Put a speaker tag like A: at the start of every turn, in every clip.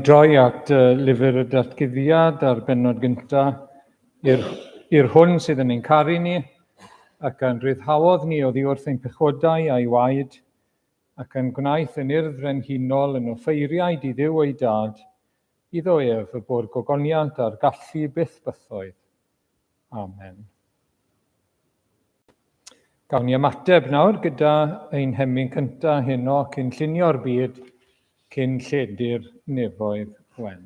A: Droi at uh, lyfr y datguddiad a'r bennod gyntaf i'r hwn sydd yn ein caru ni ac yn rhyddhaodd ni oddi wrth ein pechodau a'i waed ac yn gwnaeth yn urdd frenhinol yn offeiriaid i Dduw ei dad, iddo ef y bo'r gogoniant a'r gallu byth bythoedd. Amen. Gawn ni ymateb nawr gyda ein hemyn cyntaf heno cyn llunio'r byd, cyn lledu'r nefoedd wen.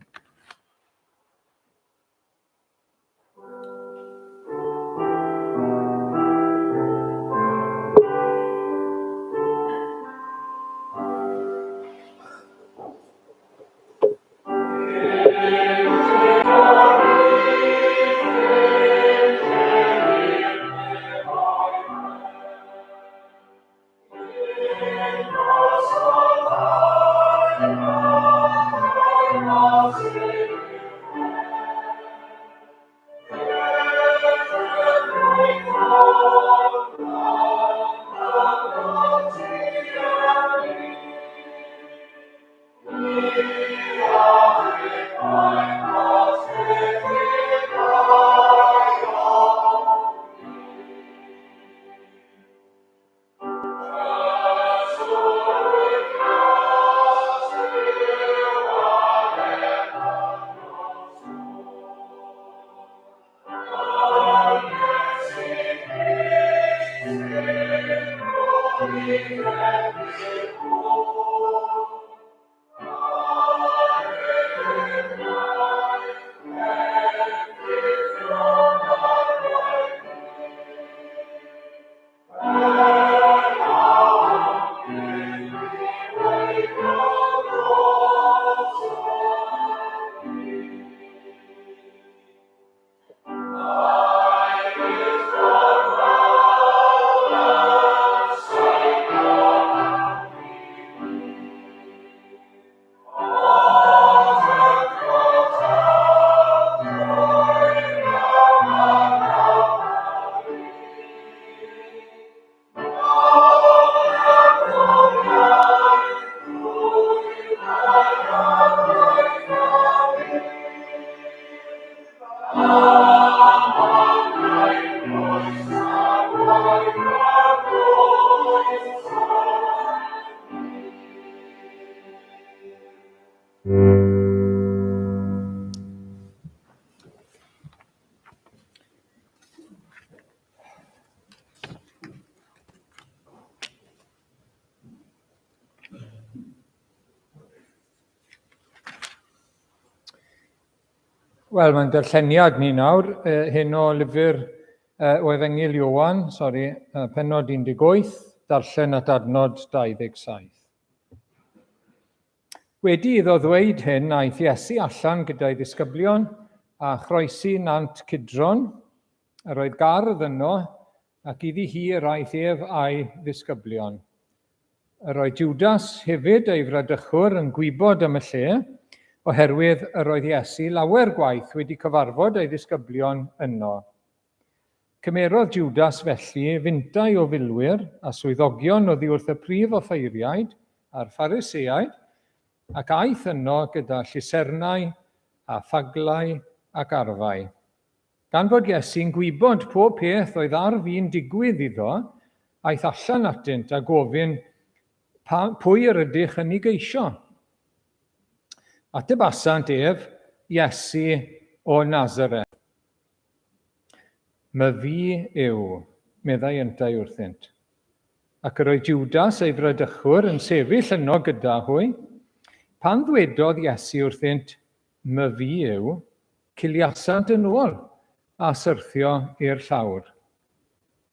A: Wel, mae'n darlleniad ni nawr, hyn o lyfr o Efengyl Ioan, sori, pennod 18, darllen at adnod 27. Wedi iddo ddweud hyn, aeth Iesu allan gyda'i ddisgyblion a chroesi nant Cidron. Yr oedd gardd yno, ac iddi hi yr aeth ef a'i ddisgyblion. Yr oedd Jwdas hefyd, ei fradychwr, yn gwybod am y lle, oherwydd yr oedd Iesu lawer gwaith wedi cyfarfod â'i ddisgyblion yno. Cymerodd Jwdas felly fintai o filwyr a swyddogion oddi wrth y prif offeiriaid a'r Phariseaid, ac aeth yno gyda llusernau a ffaglau ac arfau. Gan fod Iesu'n gwybod pob peth oedd ar fin digwydd iddo, aeth allan atynt a gofyn, Pa, pwy yr ydych yn ei geisio? Atebasant ef, Iesu o Nazareth. Myfi yw, meddai yntau wrthynt. Ac yr oedd Jwdas, ei fradychwr, yn sefyll yno gyda hwy. Pan ddwedodd Iesu wrthynt, Myfi yw, ciliasant yn ôl a syrthio i'r llawr.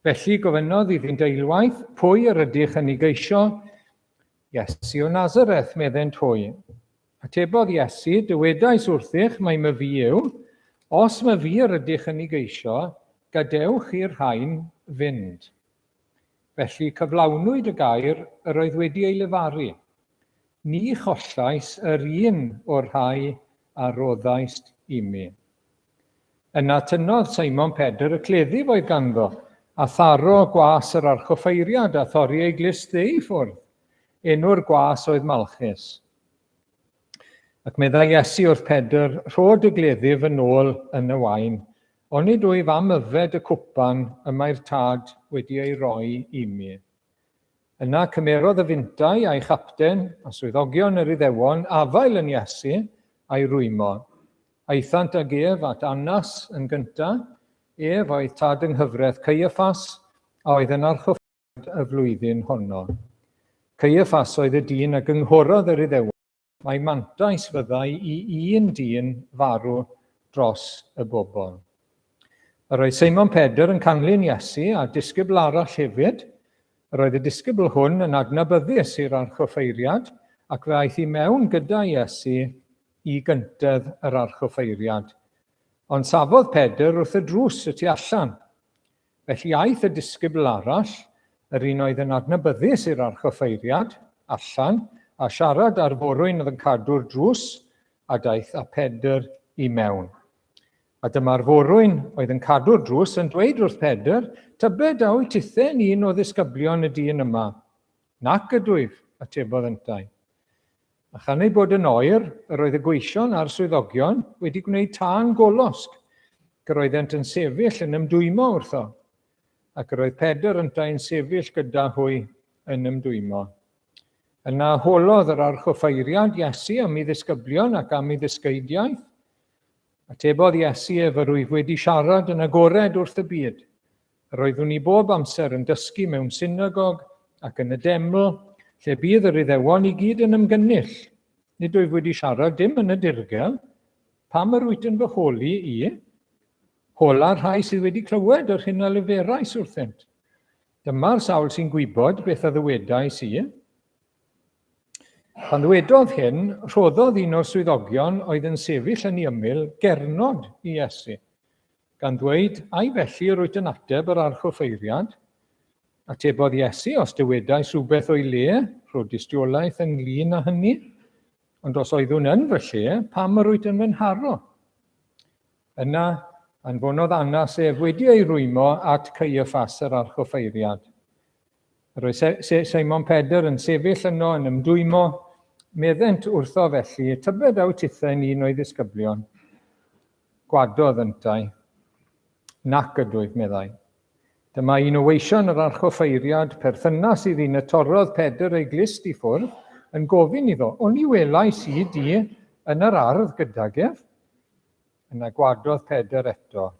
A: Felly gofynnodd iddynt eilwaith, Pwy yr ydych yn ei geisio? Iesu o Nazareth, meddent hwy. Atebodd Iesu, Dywedais wrthych mai myfi yw, os myfi yr ydych yn ei geisio, gadewch i'r rhain fynd. Felly cyflawnwyd y gair yr oedd wedi ei lefaru, Ni chollais yr un o'r rhai a roddaist imi. Yna tynnodd Simon Pedr y cleddyf oedd ganddo, a tharo gwas yr archoffeiriad a thorri ei glust dde i ffwrdd. Enw'r gwas oedd Malchus. Ac meddai Iesu wrth Pedr, Rho dy gleddyf yn ôl yn y wain, onid wyf am yfed y cwpan y mae'r Tad wedi ei roi i mi? Yna cymerodd y fintai a'i chapten a swyddogion yr Iddewon afael yn Iesu a'i rwymo. Aethant ag ef at Annas yn gyntaf, ef oedd tad yng nghyfraith Caiaffas, a oedd yn archoffeiriad y flwyddyn honno. Caiaffas oedd y dyn a gynghorodd yr Iddewon mai mantais fyddai i un dyn farw dros y bobl. Yr oedd Seimon Pedr yn canlyn Iesu a disgybl arall hefyd. Yr oedd y disgybl hwn yn adnabyddus i'r archoffeiriad ac fe aeth i mewn gyda Iesu i gyntedd yr archoffeiriad. Ond safodd Pedr wrth y drws y tu allan. Felly aeth y disgybl arall, yr un oedd yn adnabyddus i'r archoffeiriad, allan, a siarad â'r forwyn oedd yn cadw'r drws, a daeth â Pedr i mewn. A dyma'r forwyn oedd yn cadw'r drws yn dweud wrth Pedr, Tybed a wyt tithe'n un o ddisgyblion y dyn yma? Nac ydwyf, atebodd yntau. A chan ei bod yn oer, yr oedd y gweision a'r swyddogion wedi gwneud tân golosg, ac yr oeddent yn sefyll yn ymdwymo wrtho. Ac yr oedd Pedr yntau'n sefyll gyda hwy yn ymdwymo. Yna holodd yr archoffeiriad Iesu am ei ddisgyblion ac am ei ddysgeidiaeth. Atebodd Iesu ef, Yr wyf wedi siarad yn agored wrth y byd. Yr oeddwn i bob amser yn dysgu mewn synagog ac yn y deml, lle bydd yr Iddewon i gyd yn ymgynnull. Nid wyf wedi siarad dim yn y dirgel. Pam yr wyt yn fy holi i? Hola'r rhai sydd wedi clywed yr hyn a leferais wrthynt. Dyma'r sawl sy'n gwybod beth a ddywedais i. Pan ddwedodd hyn, rhoddodd un o'r swyddogion oedd yn sefyll yn ei ymyl gernod i Iesu. Gan ddweud, Ai felly yr wyt yn ateb yr archoffeiriad? Atebodd Iesu, Os dywedais rhywbeth o'i le, rho dystiolaeth ynglyn â hynny. Ond os oeddwn yn fy lle, pam yr wyt yn fy nharo? Yna, anfonodd Annas ef wedi ei rwymo at Caiaffas yr archoffeiriad. Yr oedd Seimon Pedr yn sefyll yno yn ymdwymo. Meddent wrtho felly, Tybed a wyt tithau'n un o'i ddisgyblion? Gwadodd yntau. Nac ydwyf, meddai. Dyma un o weision yr archoffeiriad, perthynas i'r un y torrodd Pedr ei glust i ffwrdd, yn gofyn iddo, Oni welais i di yn yr ardd gydag ef? Yna gwadodd Pedr eto,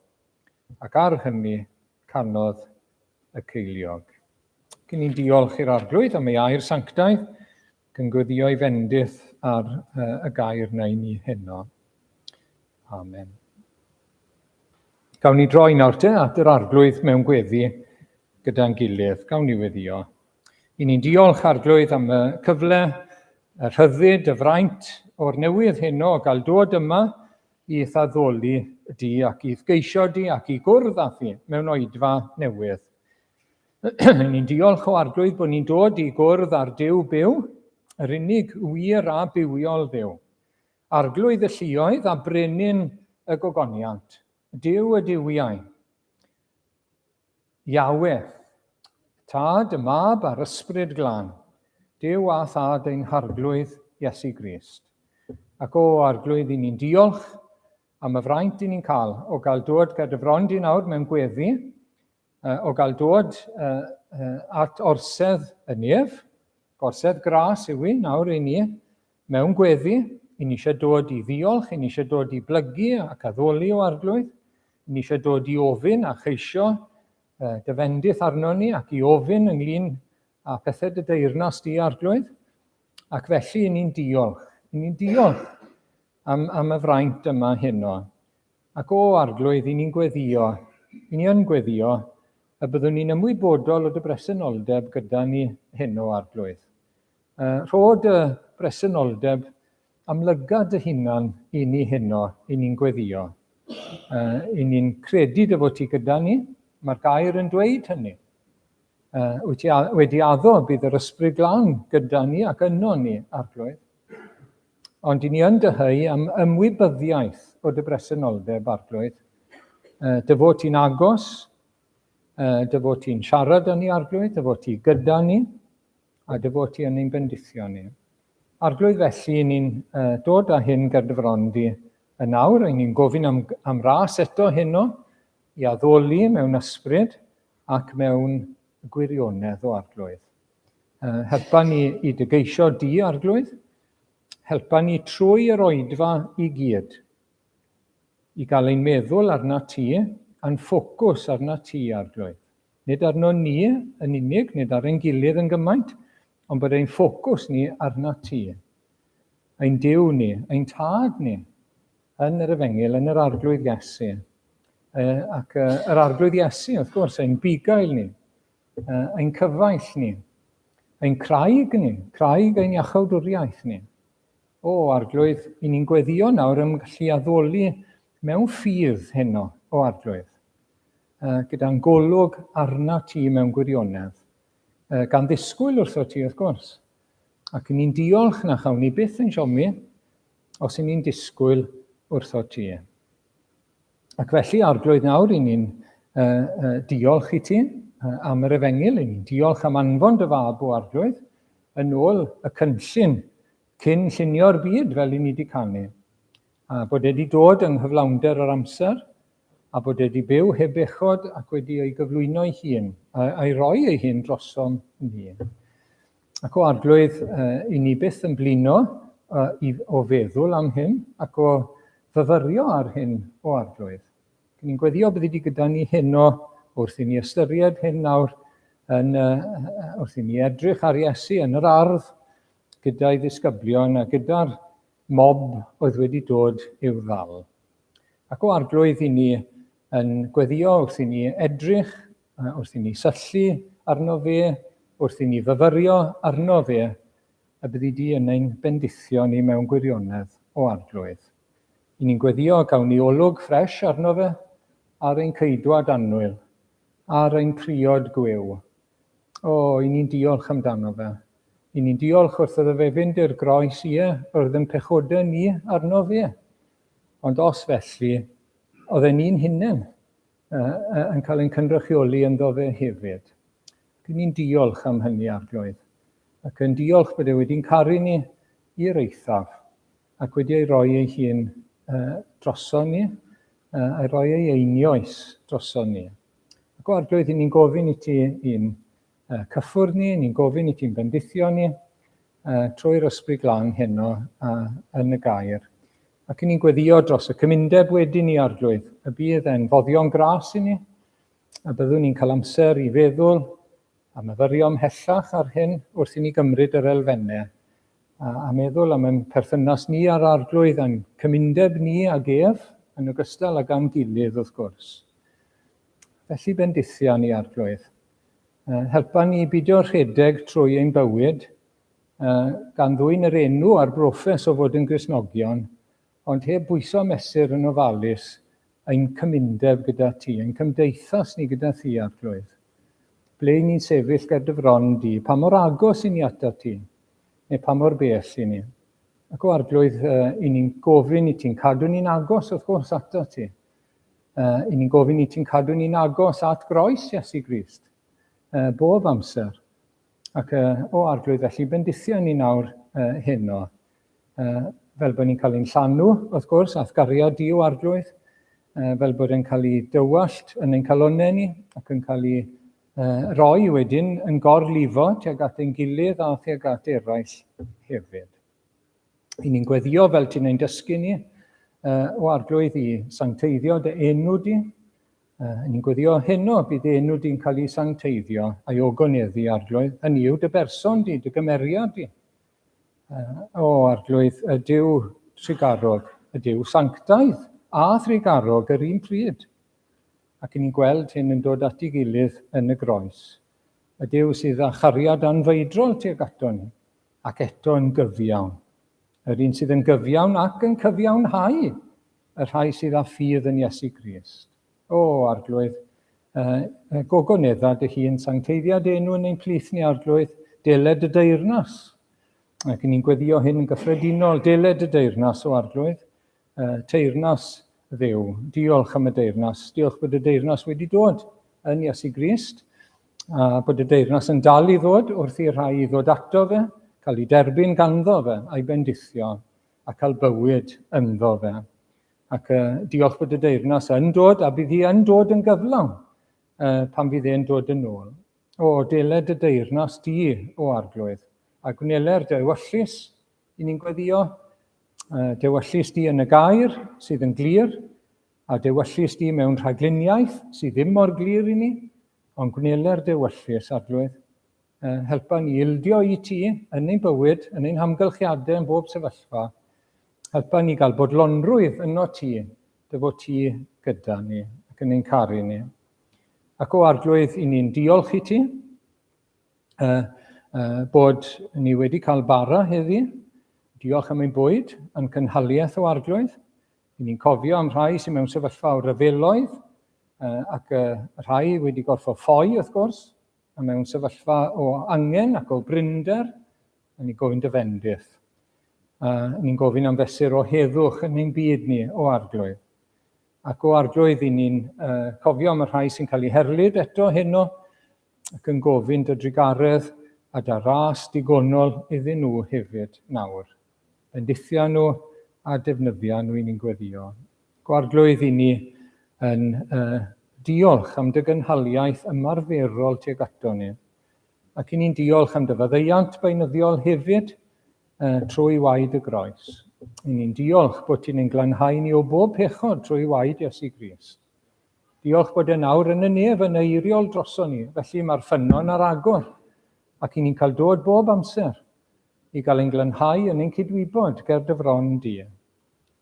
A: ac ar hynny canodd y ceiliog. Cyn ni'n diolch i'r Arglwydd am ei air sanctaidd, ac yn gweddio ei fendith ar y gair na i ni heno. Amen. Gawn ni droi nawr te at yr Arglwydd mewn gweddi gyda'n gilydd. Gawn ni weddio. I ni'n diolch Arglwydd am y cyfle, y rhyddid, y fraint o'r newydd heno o gael dod yma i'th addoli di ac i'th geisio di ac i gwrdd â thi mewn oedfa newydd. Ni'n diolch o Arglwydd bod ni'n dod i gwrdd â'r Duw byw, yr unig wir a bywiol Dduw. Arglwydd y lluoedd a brenin y gogoniant, Duw y duwiau. Iawe, Tad, y Mab a'r Ysbryd Glân, Duw a Thad ein Harglwydd Iesu Grist. Ac o, Arglwydd, i ni'n diolch am y fraint i ni'n cael o gael dod ger dy fron di nawr mewn gweddi, o gael dod at orsedd y nef, gorsedd gras yw i nawr i ni, mewn gweddi, i ni eisiau dod i ddiolch, i ni eisiau dod i blygu ac addoli o Arglwydd, i ni eisiau dod i ofyn a cheisio dy fendith arno ni ac i ofyn ynglyn â phethau dy deyrnas di, Arglwydd. Ac felly i ni'n diolch, i ni'n diolch am, am y fraint yma heno. Ac o, Arglwydd, i ni'n gweddio, i ni yn gweddio, y byddwn ni'n ymwybodol o dy bresenoldeb gyda ni heno, Arglwydd. Rho dy bresenoldeb amlyga dy hunan i ni heno, i ni'n gweddio. I ni'n credu dy fod ti gyda ni, mae'r gair yn dweud hynny. Wyt ti wedi addo bydd yr Ysbryd Glân gyda ni ac yno ni, Arglwydd. Ond i ni yn dyheu am ymwybyddiaeth o dy bresenoldeb, Arglwydd. Dy fod ti'n agos, dy fod ti'n siarad â ni, Arglwydd, dy fod ti gyda ni, a dy fod ti yn ein bendithio ni. Arglwydd felly, ni'n uh, dod â hyn ger dy fron di yn awr, a ni'n gofyn am, am ras eto heno i addoli mewn ysbryd ac mewn gwirionedd o Arglwydd. Uh, helpa ni i dy geisio di, Arglwydd. Helpa ni trwy yr oedfa i gyd i gael ein meddwl arna ti a'n ffocws arna ti, Arglwydd. Nid arno ni yn unig, nid ar ein gilydd yn gymaint, ond bod ein ffocws ni arna ti. Ein Duw ni, ein Tad ni, yn yr Efengyl, yn yr Arglwydd Iesu. Ac yr Arglwydd Iesu, wrth gwrs, ein bugail ni, ein cyfaill ni, ein craig ni, craig ein iachawdwriaeth ni. O, Arglwydd, i ni'n gweddio nawr am gallu addoli mewn ffydd heno, o Arglwydd, gyda'n golwg arna ti mewn gwirionedd, gan ddisgwyl wrtho ti, wrth gwrs. Ac i ni'n diolch na chawn ni byth yn siomi os i ni'n disgwyl wrtho ti. Ac felly, Arglwydd, nawr i ni'n uh, uh, diolch i ti uh, am yr efengyl, i ni'n diolch am anfon dy fab o Arglwydd, yn ôl y cynllun cyn llunio'r byd fel i ni wedi canu. A bod e wedi dod yng nghyflawnder yr amser, a bod e wedi byw heb bechod ac wedi ei gyflwyno ei hun, a'i roi ei hun drosom ni. Ac o Arglwydd, i ni byth yn blino o feddwl am hyn ac o fyfyrio ar hyn o Arglwydd. Ni'n gweddio byddi di gyda ni heno wrth i ni ystyried hyn nawr, yn, wrth i ni edrych ar Iesu yn yr ardd gyda'i ddisgyblion a gyda'r mob oedd wedi dod i'w ddal. Ac o Arglwydd i ni yn gweddio wrth i ni edrych, wrth i ni syllu arno fe, wrth i ni fyfyrio arno fe, y byddi di yn ein bendithio ni mewn gwirionedd o Arglwydd. I ni'n gweddio gawn ni olwg ffres arno fe, ar ein ceidwad annwyl, ar ein priod gwiw. O, i ni'n diolch amdano fe. I ni'n diolch wrth iddo fe fynd i'r groes, ie, roedd yn pechodau ni arno fe. Ond os felly, oedden ni'n hunain uh, yn cael ein cynrychioli ynddo fe hefyd. Dyn ni'n diolch am hynny, Arglwydd, ac yn diolch bod e wedi'n caru ni i'r eithaf ac wedi ei roi ei hun uh, droson ni, uh, a'i roi ei einioes droson ni. Ac o Arglwydd, ni'n gofyn i ti i'n uh, cyffwrdd ni, ni'n gofyn i ti'n bendithio ni, uh, trwy'r Ysbryd Glân heno uh, yn y gair. Ac i ni'n gweddio dros y cymundeb wedyn ni, Arglwydd, y bydd e'n foddion gras i ni, a byddwn ni'n cael amser i feddwl a myfyrio ymhellach ar hyn wrth i ni gymryd yr elfennau a, a meddwl am ein perthynas ni â'r Arglwydd a'n cymundeb ni ag ef, yn ogystal ag am gilydd, wrth gwrs. Felly bendithia ni, Arglwydd. Helpa ni bidio rhedeg trwy ein bywyd, gan ddwyn yr enw a'r brofes o fod yn Gristnogion, ond heb bwyso mesur yn ofalus ein cymundeb gyda ti, ein cymdeithas ni gyda thi, Arglwydd. Ble i ni'n sefyll ger dy fron di, pa mor agos i ni atat ti, neu pa mor bell i ni. Ac o Arglwydd, i ni'n gofyn i ti'n cadw ni'n agos, wrth gwrs, atat ti. I ni'n gofyn i ti'n cadw ni'n agos at groes Iesu Grist, bob amser. Ac uh, o Arglwydd, felly bendithio ni nawr uh, heno, uh, fel bod ni'n cael ein llanw, wrth gwrs, ath gariad di o Arglwydd, uh, fel bod e'n cael ei dywallt yn ein calonnau ni ac yn cael ei uh, roi wedyn yn gorlifo tuag at ein gilydd a tuag at eraill hefyd. I ni'n gweddio fel ti'n ein dysgu ni, uh, o Arglwydd i sancteiddio dy enw di. Uh, ni'n gweddio heno bydd enw di'n cael ei sancteiddio a'i ogoneddu, Arglwydd. Hynny yw dy berson di, dy gymeriad di. Uh, o Arglwydd, y Duw trugarog, y Duw sanctaidd a thrugarog yr un pryd. Ac ni'n gweld hyn yn dod at ei gilydd yn y groes. Y Duw sydd â chariad anfeidrol tuag ato ni, ac eto yn gyfiawn. Yr un sydd yn gyfiawn ac yn cyfiawnhau y rhai sydd â ffydd yn Iesu Grist. O, Arglwydd, uh, gogonedda dy hun, sancteiddia dy enw yn ein plith ni, Arglwydd, deled dy deyrnas. Ac ni'n gweddio hyn yn gyffredinol, deled dy deyrnas, o Arglwydd, teyrnas Dduw. Diolch am y deyrnas. Diolch bod y deyrnas wedi dod yn Iesu Grist, a bod y deyrnas yn dal i ddod wrth i'r rhai i ddod ato fe. cael ei derbyn ganddo fe a'i bendithio a cael bywyd ynddo fe. Ac diolch bod y deyrnas yn dod a bydd hi yn dod yn gyflawn pan fydd e'n dod yn ôl. O, deled y deyrnas di, o Arglwydd, a gwneler dy ewyllys i ni'n gweddio, dewyllys di yn y gair sydd yn glir, a dewyllys di mewn rhagluniaeth sydd ddim mor glir i ni, ond gwneler dewyllys, Arglwydd. Helpa ni ildio i ti yn ein bywyd, yn ein hamgylchiadau, yn bob sefyllfa. Helpa ni gael bodlonrwydd yno ti, dy fod ti gyda ni ac yn ein caru ni. Ac o Arglwydd, i ni'n diolch i ti bod ni wedi cael bara heddi. Diolch am ein bwyd, yn cynhaliaeth o Arglwydd. I ni'n cofio am rhai sy'n mewn sefyllfa o ryfeloedd, ac rhai wedi gorfod ffoi, wrth gwrs, a mewn sefyllfa o angen ac o brinder, a ni'n gofyn dy fendith. A ni'n gofyn am fesur o heddwch yn ein byd ni, o Arglwydd. Ac o Arglwydd, i ni'n cofio am y rhai sy'n cael eu herlid eto heno, ac yn gofyn dy drugaredd a dy ras digonol iddyn nhw hefyd nawr. Bendithia nhw a defnyddia nhw i ni'n gweddio. Gwarglwydd i ni yn diolch am dy gynhaliaeth ymarferol tuag ato ni. Ac i ni'n diolch am dy faddeuant beunyddiol hefyd trwy waed y groes. I ni'n diolch bod ti'n ein glanhau ni o bob pechod trwy waed Iesu Grist. Diolch bod e nawr yn y nef yn eiriol droso ni, felly mae'r ffynnon ar agor, ac i ni'n cael dod bob amser i gael ein glanhau yn ein cydwybod ger dy fron di.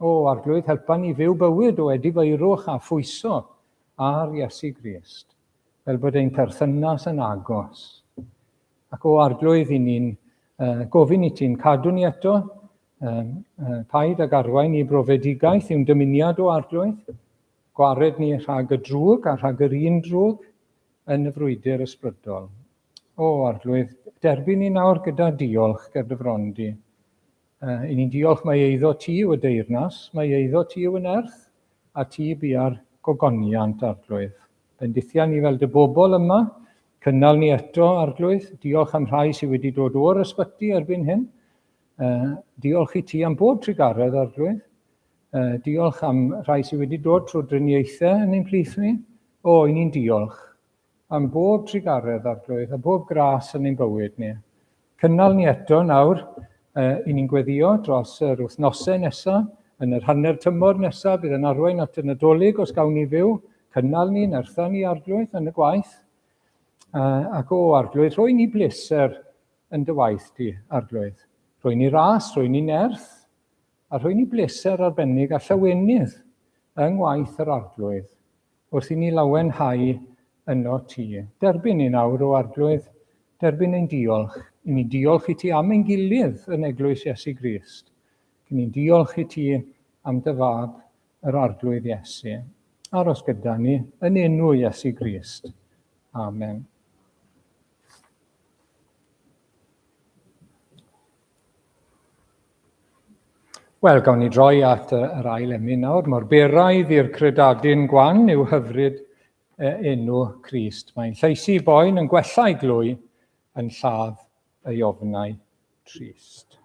A: O, Arglwydd, helpa ni fyw bywyd o edifeirwch a phwyso ar Iesu Grist, fel bod ein perthynas yn agos. Ac o Arglwydd, i ni'n gofyn i ti'n cadw ni eto, paid ag arwain i brofedigaeth yw'n dymuniad o Arglwydd, Gwared ni rhag y drwg a rhag yr un drwg yn y frwydr ysbrydol. O, Arglwydd, derbyn ni nawr gyda diolch ger dy fron di. I ni'n diolch mai eiddo ti yw y deyrnas, mai eiddo ti yw y nerth, a ti bia'r gogoniant, Arglwydd. Bendithia ni fel dy bobl yma, cynnal ni eto, Arglwydd. Diolch am rhai sydd wedi dod o'r ysbyty erbyn hyn. Diolch i ti am bob trugaredd, Arglwydd. Diolch am rhai sydd wedi dod trwy driniaethau yn ein plith ni. O, i ni'n diolch am bob trugaredd, Arglwydd, a bob gras yn ein bywyd ni. Cynnal ni eto nawr, i ni'n gweddio dros yr wythnosau nesaf, yn yr hanner tymor nesaf, bydd yn arwain at y Nadolig os gawn ni fyw. Cynnal ni, nertha ni, Arglwydd, yn y gwaith. Ac o, Arglwydd, rhoi ni bleser yn dy waith di, Arglwydd. Rhoi ni ras, rhoi ni nerth, a rhoi ni bleser arbennig a llawenydd yng ngwaith yr Arglwydd, wrth i ni lawenhau yno ti. Derbyn ni nawr, o Arglwydd, derbyn ein diolch. I ni diolch i ti am ein gilydd yn Eglwys Iesu Grist. I ni'n diolch i ti am dy fab, yr Arglwydd Iesu. Aros gyda ni yn enw Iesu Grist. Amen. Wel, gawn ni droi at yr ail emyn nawr. Mor beraidd i'r credadun gwan yw hyfryd enw Crist. Mae'n llaesu boen yn gwella ei glwy, yn lladd ei ofnau trist.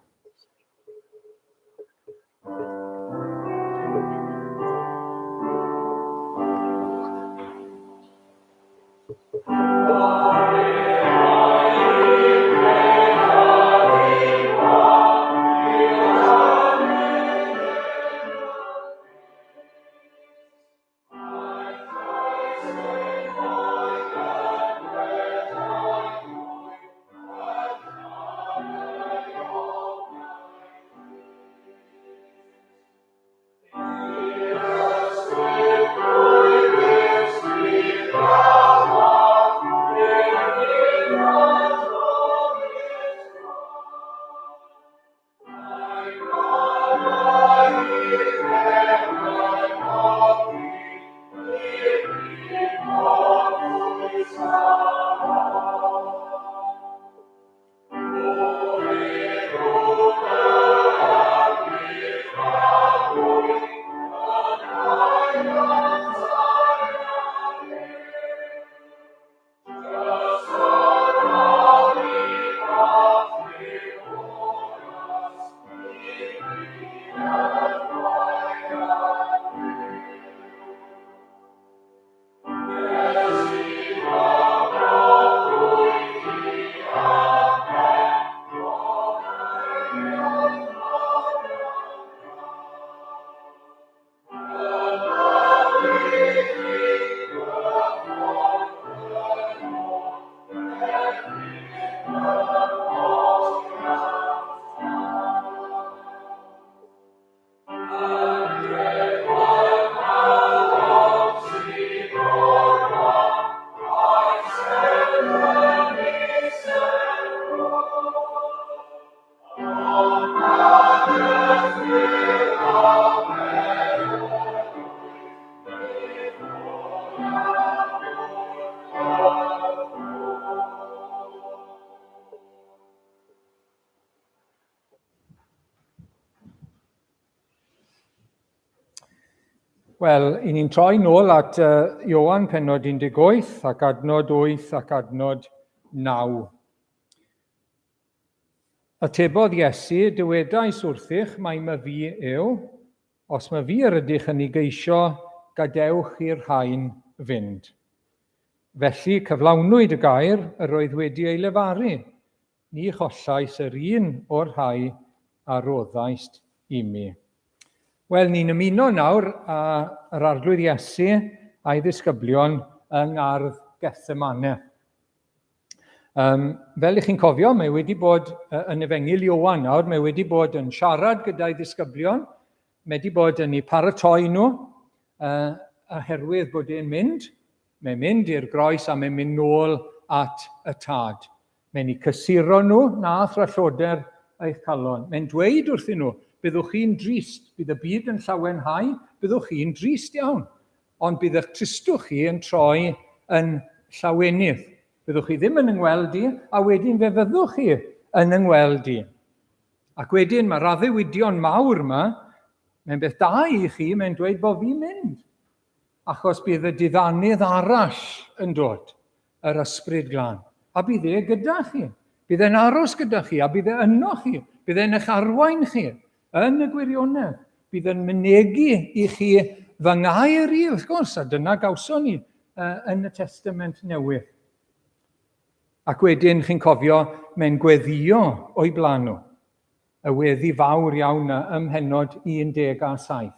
A: Wel, i ni'n troi nôl at uh, Ioan penod 18 ac adnod 8 ac adnod 9. Atebodd Iesu, Dywedais wrthych mai myfi yw, os myfi yr ydych yn ei geisio, gadewch i'r rhain fynd. Felly cyflawnwyd y gair yr oedd wedi ei lefaru, Ni chollais yr un o'r rhai a roddaist imi. Wel, ni'n ymuno nawr â yr Arglwydd Iesu a'i ddisgyblion yng ngardd Gethsemane. Um, fel ych chi'n cofio, mae wedi bod yn Efengyl Ioan nawr, mae wedi bod yn siarad gyda'i ddisgyblion, mae wedi bod yn eu paratoi nhw, uh, oherwydd bod e'n mynd, mae'n mynd i'r groes a mae'n mynd nôl at y tad. Mae'n eu cysuro nhw na thralloder eich calon. Mae'n dweud wrthyn nhw, byddwch chi'n drist, bydd y byd yn llawenhau, byddwch chi'n drist iawn, ond bydd eich tristwch chi yn troi yn llawenydd. Byddwch chi ddim yn yngweld i, a wedyn fe fyddwch chi yn yngweld i. Ac wedyn mae'r addewidion mawr yma, mae'n beth da i chi, mae'n dweud bod fi'n mynd. Achos bydd y diddanydd arall yn dod, yr Ysbryd Glân, a bydd e gyda chi. Bydd e'n aros gyda chi, a bydd e yno chi. Bydd e'n eich arwain chi yn y gwirionedd. Bydd yn mynegi i chi fy ngair i, wrth gwrs, a dyna gawson ni yn y Testament Newydd. Ac wedyn, chi'n cofio, mae'n gweddio o'i blaen nhw. Y weddi fawr iawn na ym mhennod 17.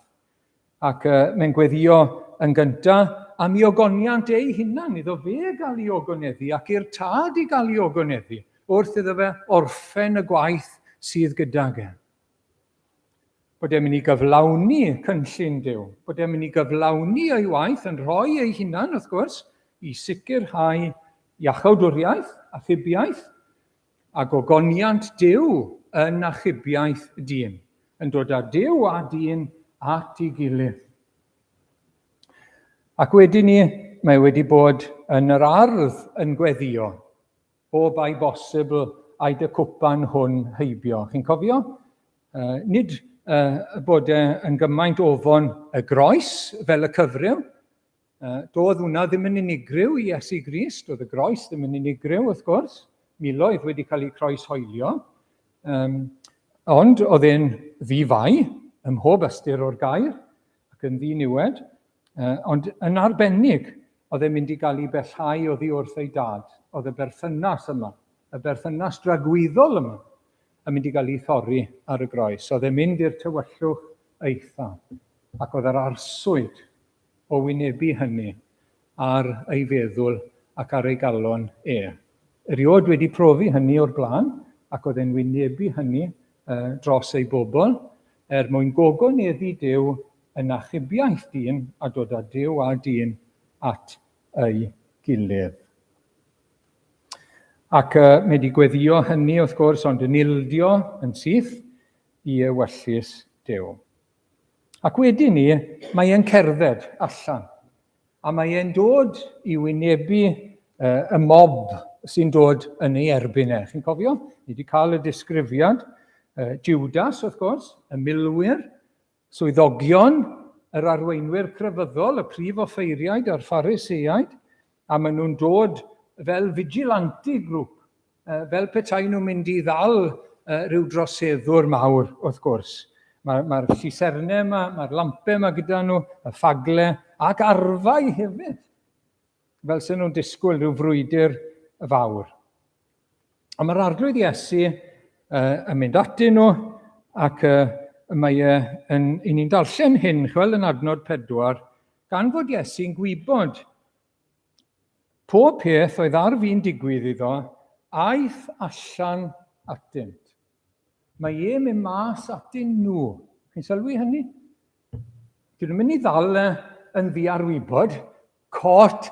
A: Ac uh, mae'n gweddio yn gyntaf am i ogoniant ei hunan, iddo fe gael ei ogoneddu ac i'r tad i gael ei ogoneddu wrth iddo fe orffen y gwaith sydd gydag e. Bod e'n mynd i gyflawni cynllun Duw, bod e'n mynd i gyflawni ei waith yn rhoi ei hunan, wrth gwrs, i sicrhau iachawdwriaeth, achubiaeth, a gogoniant Duw yn achubiaeth dyn, yn dod â Duw a dyn at ei gilydd. Ac wedyn ni, mae wedi bod yn yr ardd yn gweddio, o bai bosibl a'i dy cwpan hwn heibio. Chi'n cofio? Uh, nid uh, bod e yn gymaint ofon y groes fel y cyfryw, Doedd hwnna ddim yn unigryw i Iesu Grist, doedd y groes ddim yn unigryw wrth gwrs, miloedd wedi cael eu croeshoelio, um, ond oedd e'n ddi-fai ym mhob ystyr o'r gair ac yn ddi-niwed, uh, ond yn arbennig oedd e'n mynd i gael ei bellhau oddi wrth ei dad, oedd y berthynas yma, y berthynas dragwyddol yma, yn mynd i gael ei thorri ar y groes. Oedd e'n mynd i'r tywyllwch eitha, ac oedd yr arswyd o wynebu hynny ar ei feddwl ac ar ei galon e. Erioed wedi profi hynny o'r blaen, ac oedd e'n wynebu hynny dros ei bobl, er mwyn gogoneddu Duw yn achubiaeth dyn a dod â Duw a dyn at ei gilydd. Ac uh, mae wedi gweddio hynny, wrth gwrs, ond yn ildio yn syth i ewyllys Duw. Ac wedyn ni, mae e'n cerdded allan. A mae e'n dod i wynebu uh, y mob sy'n dod yn ei erbyn e. Chi'n cofio? Ni wedi cael y disgrifiad. Uh, Judas, wrth gwrs, y milwyr, swyddogion, yr arweinwyr crefyddol, y prif offeiriaid a'r Phariseaid, a maen nhw'n dod fel vigilante group fel petai nhw'n mynd i ddal rhyw droseddwr mawr, wrth gwrs. Mae'r mae llusernau yma, mae'r lampau yma gyda nhw, y ffagle, ac arfau hefyd, fel sy'n nhw'n disgwyl rhyw frwydr fawr. A mae'r arglwydd Iesu uh, yn mynd atyn nhw, ac uh, mae e yn, i ni'n darllen hyn, chwel yn adnod 4, gan fod Iesu'n gwybod Pob peth oedd ar fin digwydd iddo, aeth allan atynt. Mae e'n mynd mas atyn nhw. Chi'n sylwi hynny? Dyn nhw'n mynd i ddal e yn ddiarwybod, caught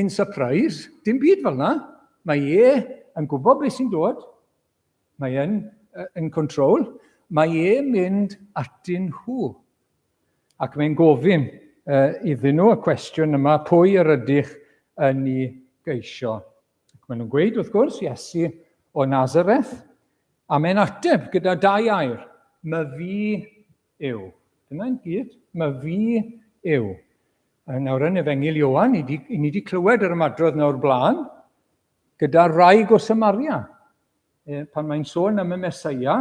A: in surprise, dim byd fel yna. Mae e yn gwybod beth sy'n dod, mae e'n yn control, mae e'n mynd atyn nhw. Ac mae'n gofyn iddyn nhw y cwestiwn yma, pwy yr ydych yn ei geisio? Ac maen nhw'n gweud, wrth gwrs, Iesu o Nazareth, a mae'n ateb gyda dau air, my fi yw. Dyna'n gyd, my fi yw. A nawr yn Efengyl Ioan, ni wedi, ni wedi clywed yr ymadrodd nawr blaen, gyda'r wraig o Samaria. E, pan mae'n sôn am y Mesoea,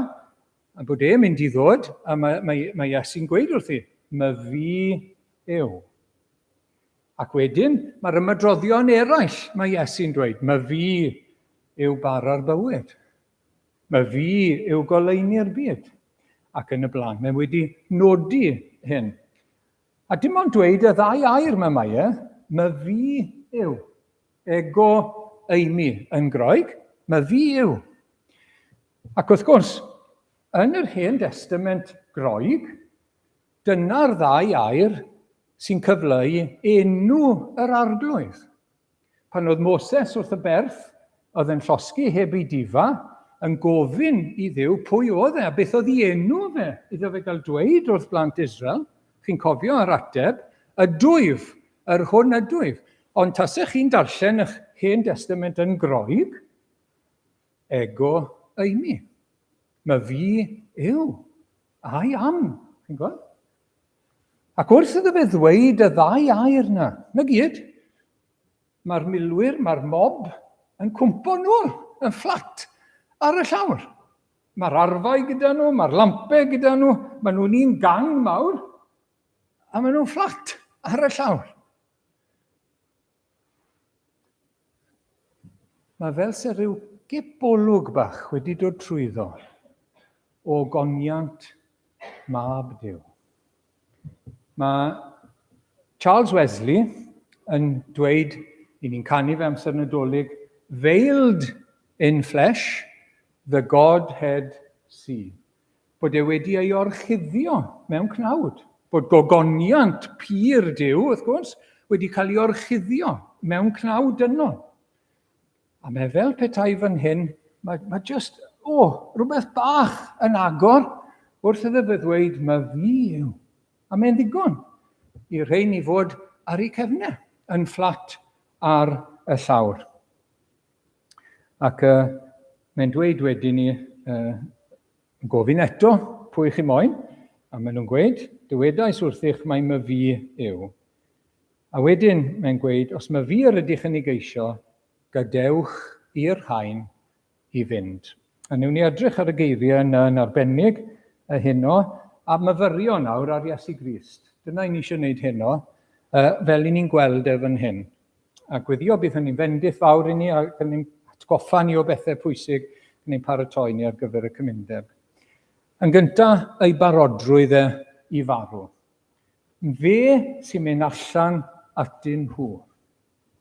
A: a bod e'n mynd i ddod, a mae, mae, mae Iesu'n gweud wrthi, my fi yw. Ac wedyn, mae'r ymadroddion eraill, mae Iesu'n dweud, my fi yw bara'r bywyd. My fi yw goleuni'r byd. Ac yn y blaen. Mae wedi nodi hyn. A dim ond dweud y ddau air mae mae e, my fi yw. Ego eimi yn Groeg, my fi yw. Ac wrth gwrs, yn yr Hen Destament Groeg, dyna'r ddau air sy'n cyfleu enw yr Arglwydd. Pan oedd Moses wrth y berth, oedd yn llosgi heb ei difa, yn gofyn i Dduw pwy oedd e a beth oedd ei enw fe, iddo fe gael dweud wrth blant Israel, chi'n cofio yr ateb, ydwyf, yr hwn ydwyf. Ond tasech chi'n darllen eich Hen Destament yn Groeg, ego eimi. Mae fi yw. I am. Chi'n gweld? Ac wrth iddo fe ddweud y ddau air na, na gyd, mae'r milwyr, mae'r mob yn cwmpo nôl, yn fflat, ar y llawr. Mae'r arfau gyda nhw, mae'r lampau gyda nhw, maen nhw'n un gang mawr, a maen nhw'n fflat ar y llawr. Mae fel se rhyw gip olwg bach wedi dod trwyddo o goniant mab Duw. Mae Charles Wesley yn dweud, i ni'n canu fe amser Nadolig, veiled in flesh, the Godhead see. Bod e wedi ei orchuddio mewn cnawd. Bod gogoniant pur Duw, wrth gwrs, wedi cael ei orchuddio mewn cnawd dynol. A mae fel petai fan hyn, mae, mae just, o, oh, rhywbeth bach yn agor wrth iddo fe ddweud, mae fi yw. A mae'n ddigon i rhain i fod ar eu cefnau, yn fflat ar y llawr. Ac uh, mae'n dweud wedyn ni, uh, gofyn eto, pwy chi moyn? A maen nhw'n gweud, dywedais wrthych mai my fi yw. A wedyn mae'n gweud, os my fi yr ydych yn ei geisio, gadewch i'r rhain i fynd. A newn ni edrych ar y geiriau yna yn arbennig y heno, a myfyrio nawr ar Iesu Grist. Dyna i ni eisiau gwneud heno, fel i ni'n gweld e fan hyn. A gweddio bydd hynny'n fendith fawr i ni ac yn ein atgoffa ni o bethau pwysig yn ein paratoi ni ar gyfer y cymundeb. Yn gyntaf, ei barodrwydd e i farw. Fe sy'n mynd allan atyn nhw.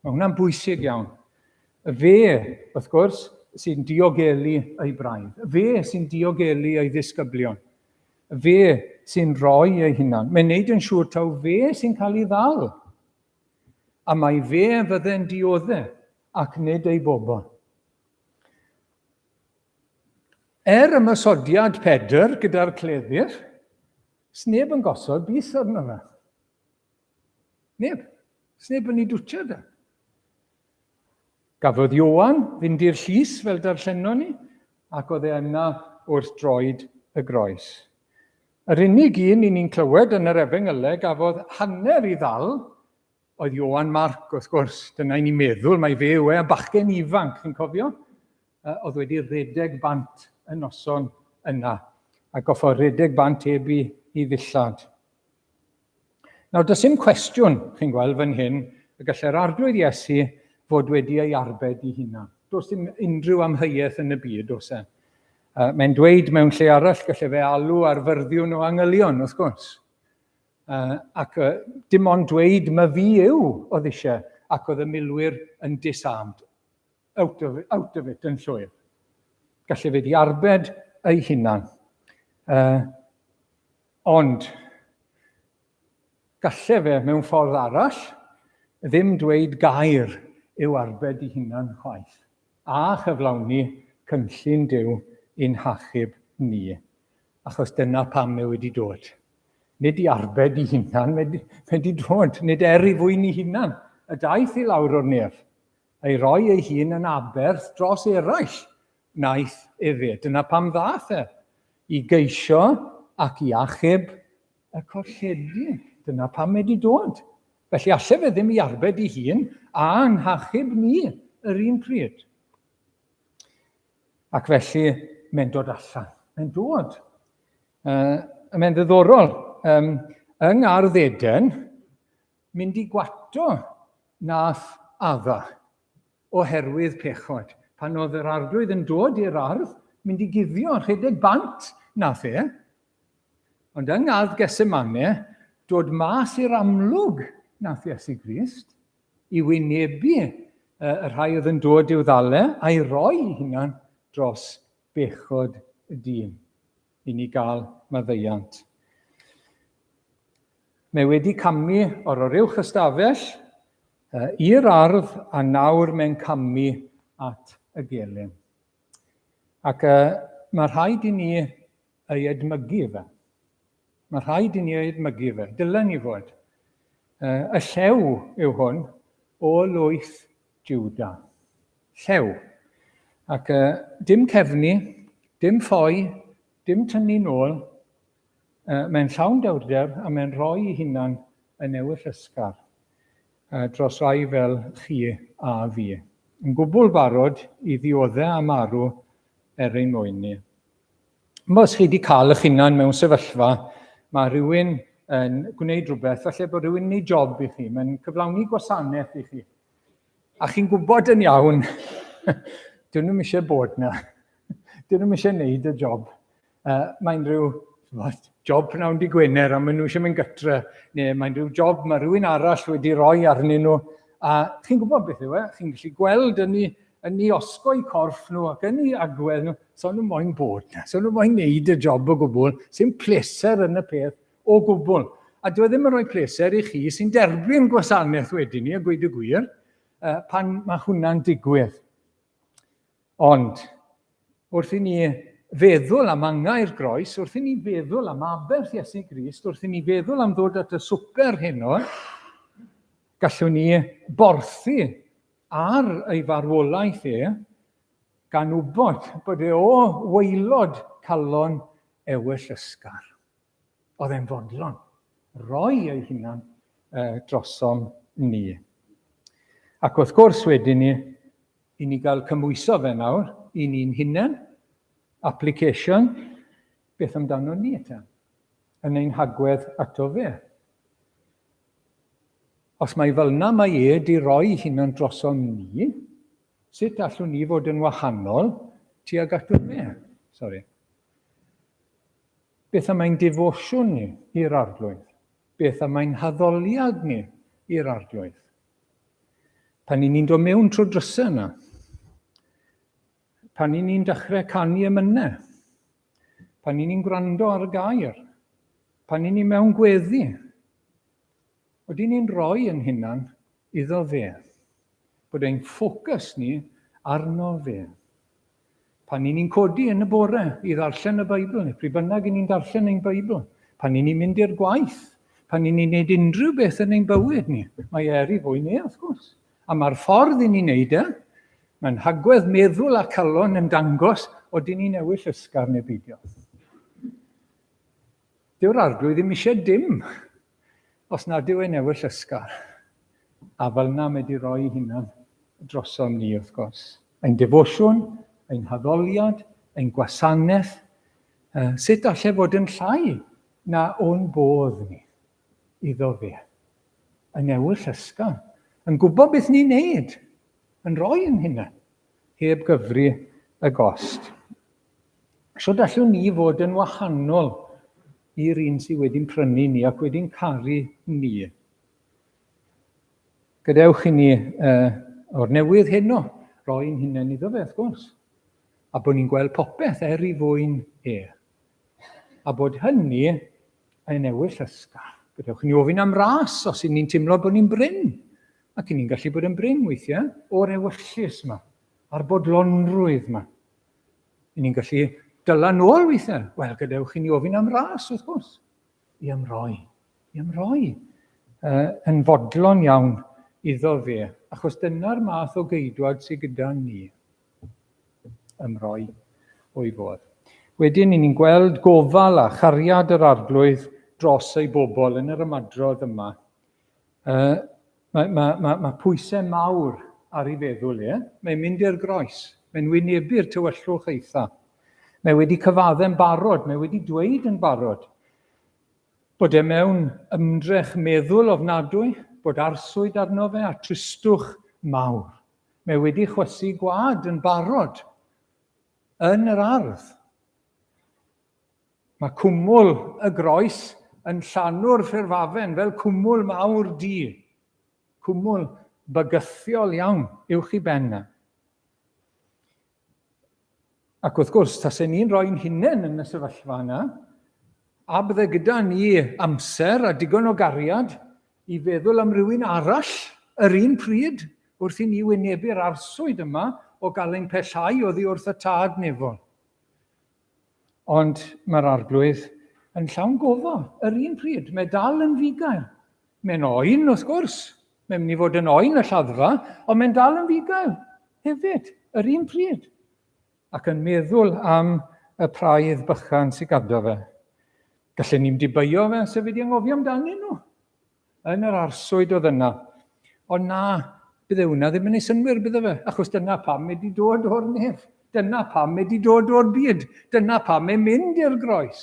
A: Mae hwnna'n bwysig iawn. Fe, wrth gwrs, sy'n diogelu ei braidd. Fe sy'n diogelu ei ddisgyblion. Fe sy'n rhoi ei hunan. Mae'n neud yn siŵr taw fe sy'n cael ei ddal. A mai fe fydde'n diodde ac nid ei bobl. Er ymosodiad Pedr gyda'r cleddyf, sneb yn gosod bys arno fe. Neb. Sneb yn ei dwtio da. Gafodd Ioan fynd i'r llys fel darllenon ni, ac oedd e yna wrth droed y groes. Yr unig un i ni'n clywed yn yr Efengylau gafodd hanner i ddal oedd Ioan Marc, wrth gwrs. Dyna i ni'n meddwl mai fe yw e, a bachgen ifanc, chi'n cofio? Oedd wedi rhedeg bant y noson yna, a goffo rhedeg bant heb i, i ddillad. Nawr, does dim cwestiwn, chi'n gweld fan hyn, y gallai'r Arglwydd Iesu fod wedi ei arbed i hunan. Does dim unrhyw amheuaeth yn y byd, oes e? Uh, mae'n dweud mewn lle arall, gallai fe alw ar fyrddiwn o angylion, wrth gwrs. Uh, ac uh, dim ond dweud, mae fi yw, oedd eisiau, ac oedd y milwyr yn disarmed. Out of, out of it yn llwyr. Gallai fe di arbed ei hunan. Uh, Ond, galle fe, mewn ffordd arall, ddim dweud gair i'w arbed i hunan chwaith. a chyflawni cynllun Duw i'n hachub ni. Achos dyna pam mae wedi dod. Nid i arbed i hunan, mae wedi dod, nid er i fwyn i hunan, y daeth i lawr o'r nef, ei roi ei hun yn aberth dros eraill wnaeth efe. Dyna pam ddaeth e, i geisio ac i achub y colledig. Dyna pam mae wedi dod. Felly alle fe ddim i arbed ei hun a'n hachub ni yr un pryd. Ac felly mae'n dod allan. Mae'n dod. Mae'n ddiddorol. Yng Ngardd Eden, mynd i gwato nath Adda oherwydd pechod. Pan oedd yr arglwydd yn dod i'r ardd, mynd i guddio, rhedeg bant nath e. Ond yng Ngardd Gethsemane, dod mas i'r amlwg nath Iesu Grist i wynebu y rhai oedd yn dod i'w ddale a'i roi ei hunan dros bechod y dyn i ni gael maddeuant. Mae wedi camu o'r oruwch ystafell i'r ardd a nawr mae'n camu at y gelyn. Ac mae rhaid i ni ei edmygu fe. Mae rhaid i ni ei edmygu fe. Dylen ni fod. Y llew yw hwn o lwyth Juda. Llew. Ac dim cefnu, dim ffoi, dim tynnu nôl. Mae'n llawn dewrder a mae'n rhoi ei hunan yn ewyllysgar dros rai fel chi a fi. Yn gwbl barod i ddiodde a marw er ein mwyn ni. Os chi wedi cael eich hunan mewn sefyllfa, mae rhywun yn gwneud rhywbeth, falle bod rhywun yn gwneud job i chi, mae'n cyflawni gwasanaeth i chi. A chi'n gwybod yn iawn, dyn nhw'n eisiau bod na. Dyn nhw'n eisiau gwneud y job. Mae'n rhyw job pnawn di Gwener a maen nhw eisiau mynd gytre, neu mae'n rhyw job mae rhywun arall wedi rhoi arnyn nhw. A chi'n gwybod beth yw e, chi'n gallu gweld yn ei, yn ei osgoi corff nhw ac yn ei agwedd nhw, so nhw moyn bod na, so nhw moyn neud y job o gwbl, sy'n pleser yn y peth o gwbl. A dwi e ddim yn rhoi pleser i chi sy'n derbyn gwasanaeth wedyn ni, a gweud y gwir, pan mae hwnna'n digwydd. Ond, wrth i ni feddwl am angau'r groes, wrth i ni feddwl am aberth Iesu Grist, wrth i ni feddwl am ddod at y swper heno, gallwn ni borthi ar ei farwolaeth e, gan wybod bod e o waelod calon ewyllysgar. Oedd e'n fodlon roi ei hunan drosom ni. Ac wrth gwrs wedyn ni, i ni gael cymhwyso fe nawr i ni'n hunain, application, beth amdano ni te, yn ein hagwedd ato fe. Os mae fel yna mae e di roi hunan drosom ni, sut allwn ni fod yn wahanol tuag ato fe? Sorry. Beth am ein defosiwn ni i'r Arglwydd? Beth am ein haddoliad ni i'r Arglwydd? Pan i ni'n dod mewn trwy drysau yna, pan i ni'n dechrau canu emynau, pan i ni'n gwrando ar y gair, pan i ni mewn gweddi, ydyn ni'n rhoi yn hunan iddo fe? Bod ein ffocws ni arno fe. Pan i ni'n codi yn y bore i ddarllen y Beibl, neu pryd bynnag i ni'n darllen ein Beibl, pan i ni'n mynd i'r gwaith, pan i ni'n neud unrhyw beth yn ein bywyd ni, mae er i fwy ni, wrth gwrs. A mae'r ffordd i ni'n neud e, mae'n hagwedd meddwl a calon yn dangos odyn ni'n ewyll ysgar neu beidio. Dyw'r arglwydd ddim eisiau dim os nad yw e'n ewyll ysgar. A fel yna mae wedi rhoi hunan drosom ni, wrth gwrs. Ein defosiwn, ein haddoliad, ein gwasanaeth, sut allai fod yn llai na o'n bodd ni iddo fe? Yn ewyll ysgar, yn gwybod beth ni'n neud, yn rhoi yn hunan, heb gyfri y gost. Sut allwn ni fod yn wahanol i'r un sydd wedi'n prynu ni ac wedi'n caru ni? Gadewch i ni uh, o'r newydd heno roi'n hunain iddo fe, wrth gwrs. A bod ni'n gweld popeth er i fwyn e. A bod hynny yn ewyll ysgar. Gadewch i ni ofyn am ras os y'n ni'n teimlo bod ni'n brin. Ac y'n ni'n gallu bod yn brin weithiau o'r ewyllys yma. A'r bodlonrwydd yma. I ni'n gallu dyla nôl weithiau. Wel, gadewch i ni ofyn am ras, wrth gwrs. I ymroi. I ymroi. Uh, yn fodlon iawn iddo fe, achos dyna'r math o geidwad sydd gyda ni. Ymroi o'i fodd. Wedyn, i ni'n gweld gofal a chariad yr arglwydd dros ei bobl yn yr ymadrodd yma. Uh, mae, mae, mae, mae pwysau mawr ar ei feddwl e. Mae'n mynd i'r groes. Mae'n wynebu'r tywyllwch eitha. Mae wedi cyfadde'n barod, mae wedi dweud yn barod bod e mewn ymdrech meddwl ofnadwy, bod arswyd arno fe a tristwch mawr. Mae wedi chwysu gwad yn barod yn yr ardd. Mae cwmwl y groes yn llanw'r ffurfafen fel cwmwl mawr du. Cwmwl bygythiol iawn uwch i ben na. Ac wrth gwrs, tasen ni'n rhoi'n hunain yn y sefyllfa yna, a bydde gyda ni amser a digon o gariad i feddwl am rywun arall yr un pryd wrth i ni wynebu'r arswyd yma o gael ein pellhau oddi wrth y Tad nefol. Ond mae'r Arglwydd yn llawn gofal yr un pryd. Mae dal yn fugail. Mae'n oen, wrth gwrs. Mae'n mynd i fod yn oen y lladdfa, ond mae'n dal yn fugail hefyd, yr un pryd. Ac yn meddwl am y praidd bychan sy'n gado fe. Gallen ni'n dibeio fe, sef wedi anghofio amdanyn nhw. Yn yr arswyd oedd yna. Ond na, bydde hwnna ddim yn ei synwyr, bydde fe, achos dyna pam mae wedi dod o'r nef. Dyna pam mae wedi dod o'r byd. Dyna pam mae'n mynd i'r groes.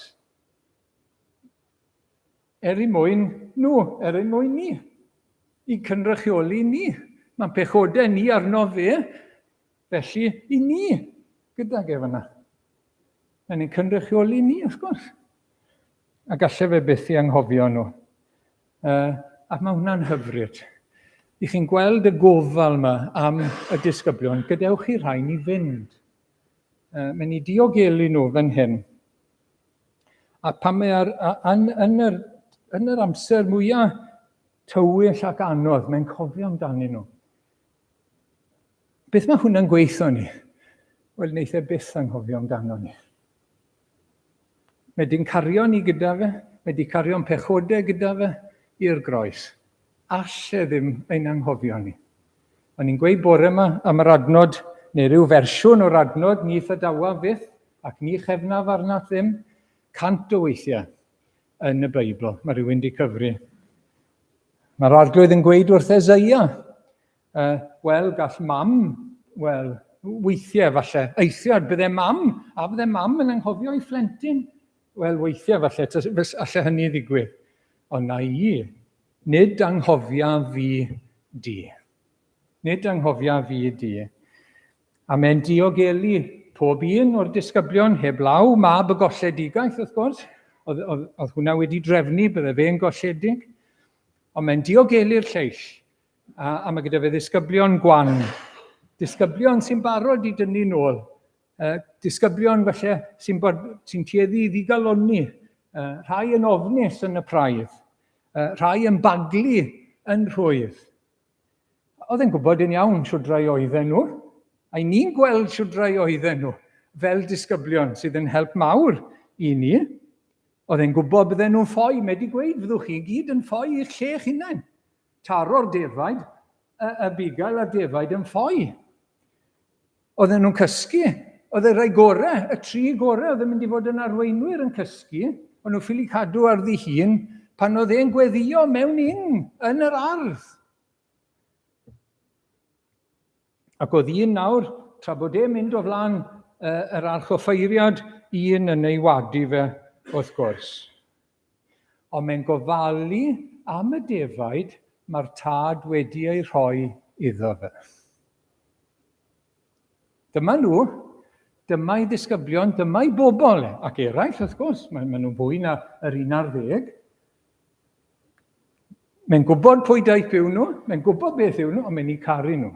A: Er i mwyn nhw, er i mwyn ni, i cynrychioli ni. Mae'n pechodau ni arno fe, felly i ni gydag ef yna. Mae'n ein cynrychioli ni, wrth gwrs. A gallai fe byth i anghofio nhw. Uh, ac mae hwnna'n hyfryd. I chi'n gweld y gofal yma am y disgyblion, gadewch i rhain i fynd. Uh, mae'n i diogelu nhw fan hyn. A pan mae ar, a, yn, yn, yr, yn yr amser mwyaf tywyll ac anodd, mae'n cofio amdanyn nhw. Beth mae hwnna'n gweithio ni? Wel, wneith e byth anghofio amdano ni. Mae di'n cario ni gyda fe, mae di cario'n pechodau gyda fe i'r groes. All e ddim ein anghofio ni. O'n i'n gweud bore yma am yr adnod, neu rhyw fersiwn o'r adnod, ni thadawa fyth, ac ni chefnaf arnat ddim, 100 o weithiau yn y Beibl. Mae rhywun di cyfri. Mae'r arglwydd yn gweud wrth Ezeia, Uh, Wel, gall mam, wel, weithiau falle, eithriad, bydde mam, a bydde mam yn anghofio ei phlentyn. Wel, weithiau falle, alle hynny ddigwydd. Ond na i, nid anghofia fi di. Nid anghofia fi di. A mae'n diogelu pob un o'r disgyblion heblaw mab y golledigaeth, wrth gwrs. Oedd, oedd, oedd hwnna wedi drefnu, bydde fe'n golledig. Ond mae'n diogelu'r lleill. A, a mae gyda fe ddisgyblion gwan, disgyblion sy'n barod i dynnu nôl, uh, disgyblion falle sy'n sy tueddu i ddigalonni, uh, rhai yn ofnus yn y praidd, uh, rhai yn baglu yn rhwydd. Oedd e'n gwybod yn iawn shwd rai oedden nhw, a i ni'n gweld shwd rai oedden nhw fel disgyblion sydd yn help mawr i ni. Oedd e'n gwybod bydden nhw'n ffoi, mae wedi gweud fyddwch chi gyd yn ffoi i'ch lle eich hunain. Taro'r defaid, y, y bugail a'r defaid yn ffoi. Oedden nhw'n cysgu. Oedd y rhai gorau, y tri gorau oedd yn mynd i fod yn arweinwyr yn cysgu. O'n nhw'n ffili cadw ar ddi-hun pan oedd e'n gweddio mewn ing yn yr ardd. Ac oedd un nawr, tra bod e'n mynd o flaen uh, yr archoffeiriad, un yn ei wadu fe, wrth gwrs. Ond mae'n gofalu am y defaid mae'r tad wedi eu rhoi iddo fe. Dyma nhw, dyma'i ddisgyblion, dyma'i bobl, e, ac eraill wrth gwrs, maen maen nhw'n fwy na yr un ar ddeg. Mae'n gwybod pwy daith yw nhw, mae'n gwybod beth yw nhw, ond mae'n eu caru nhw.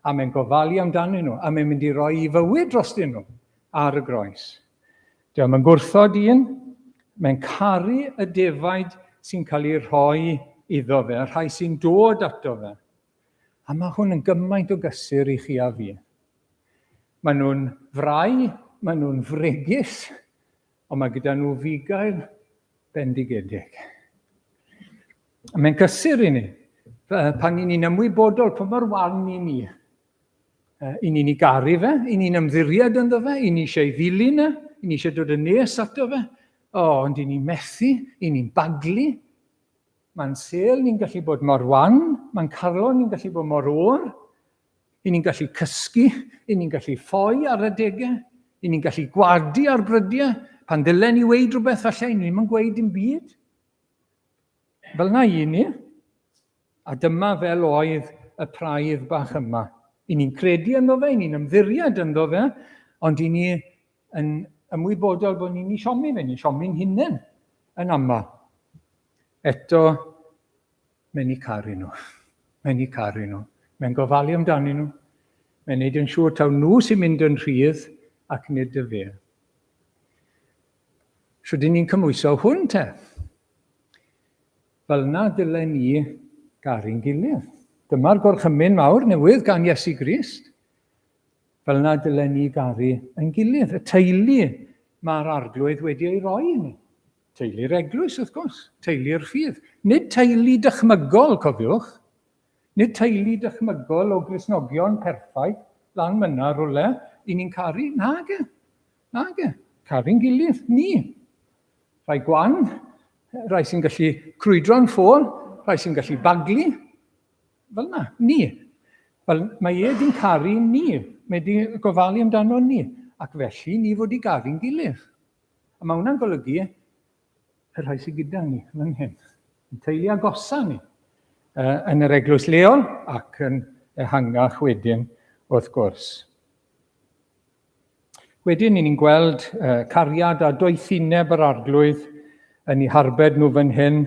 A: A mae'n gofalu amdanyn nhw, a mae'n mynd i roi i fywyd drostyn nhw ar y groes. Diolch yn gwrthod un, mae'n caru y defaid sy'n cael ei rhoi iddo fe, y rhai sy'n dod ato fe. A mae hwn yn gymaint o gysur i chi a fi. Maen nhw'n frau, maen nhw'n fregus, ond mae gyda nhw fugail bendigedig. A mae'n gysur i ni, pan i ni'n ymwybodol pa mor wan i ni. I ni'n ei garu fe, i ni'n ymddiried ynddo fe, i ni eisiau ei ddilyn e, i ni eisiau dod yn nes ato fe. O, ond i ni'n methu, i ni'n baglu. Mae'n sel ni'n gallu bod mor wan, mae'n carlon ni'n gallu bod mor oer, I ni'n gallu cysgu, i ni'n gallu ffoi ar adegau, i ni'n gallu gwadu ar brydiau, pan ddylen ni weid rhywbeth falle, i ni ddim yn gweud dim byd. Fel na i ni. A dyma fel oedd y praidd bach yma. I ni'n credu ynddo fe, i ni'n ymddiried ynddo fe, ond i ni yn ymwybodol bod ni'n ei siomi fe, ni'n siomi'n hunain yn aml. Eto, Mae'n eu caru nhw. Mae'n eu caru nhw. Mae'n gofalu amdanyn nhw. Mae'n neud yn siŵr taw nhw sy'n mynd yn rhydd ac nid y fe. Shwt ni'n cymhwyso hwn te? Fel yna dylen ni garu'n gilydd. Dyma'r gorchymyn mawr newydd gan Iesu Grist. Fel yna dylen ni garu yn gilydd. Y teulu mae'r arglwydd wedi ei roi i ni. Teulu'r eglwys, wrth gwrs, teulu'r ffydd. Nid teulu dychmygol, cofiwch. Nid teulu dychmygol o Gristnogion perffaith lan myna rhywle i ni'n caru. Nage, nage. Caru'n gilydd, ni. Rhai gwan, rhai sy'n gallu crwydro'n ffôl, rhai sy'n gallu baglu. Fel yna, ni. Wel, mae e di'n caru ni. Mae di gofalu amdano ni. Ac felly, ni fod i garu'n gilydd. A mae hwnna'n golygu y rhai sydd gyda ni fan hyn, yn teulu agosa ni, yn yr eglwys leol ac yn ehangach wedyn, wrth gwrs. Wedyn, ni'n gweld cariad a doethineb yr arglwydd yn ei harbed nhw fan hyn.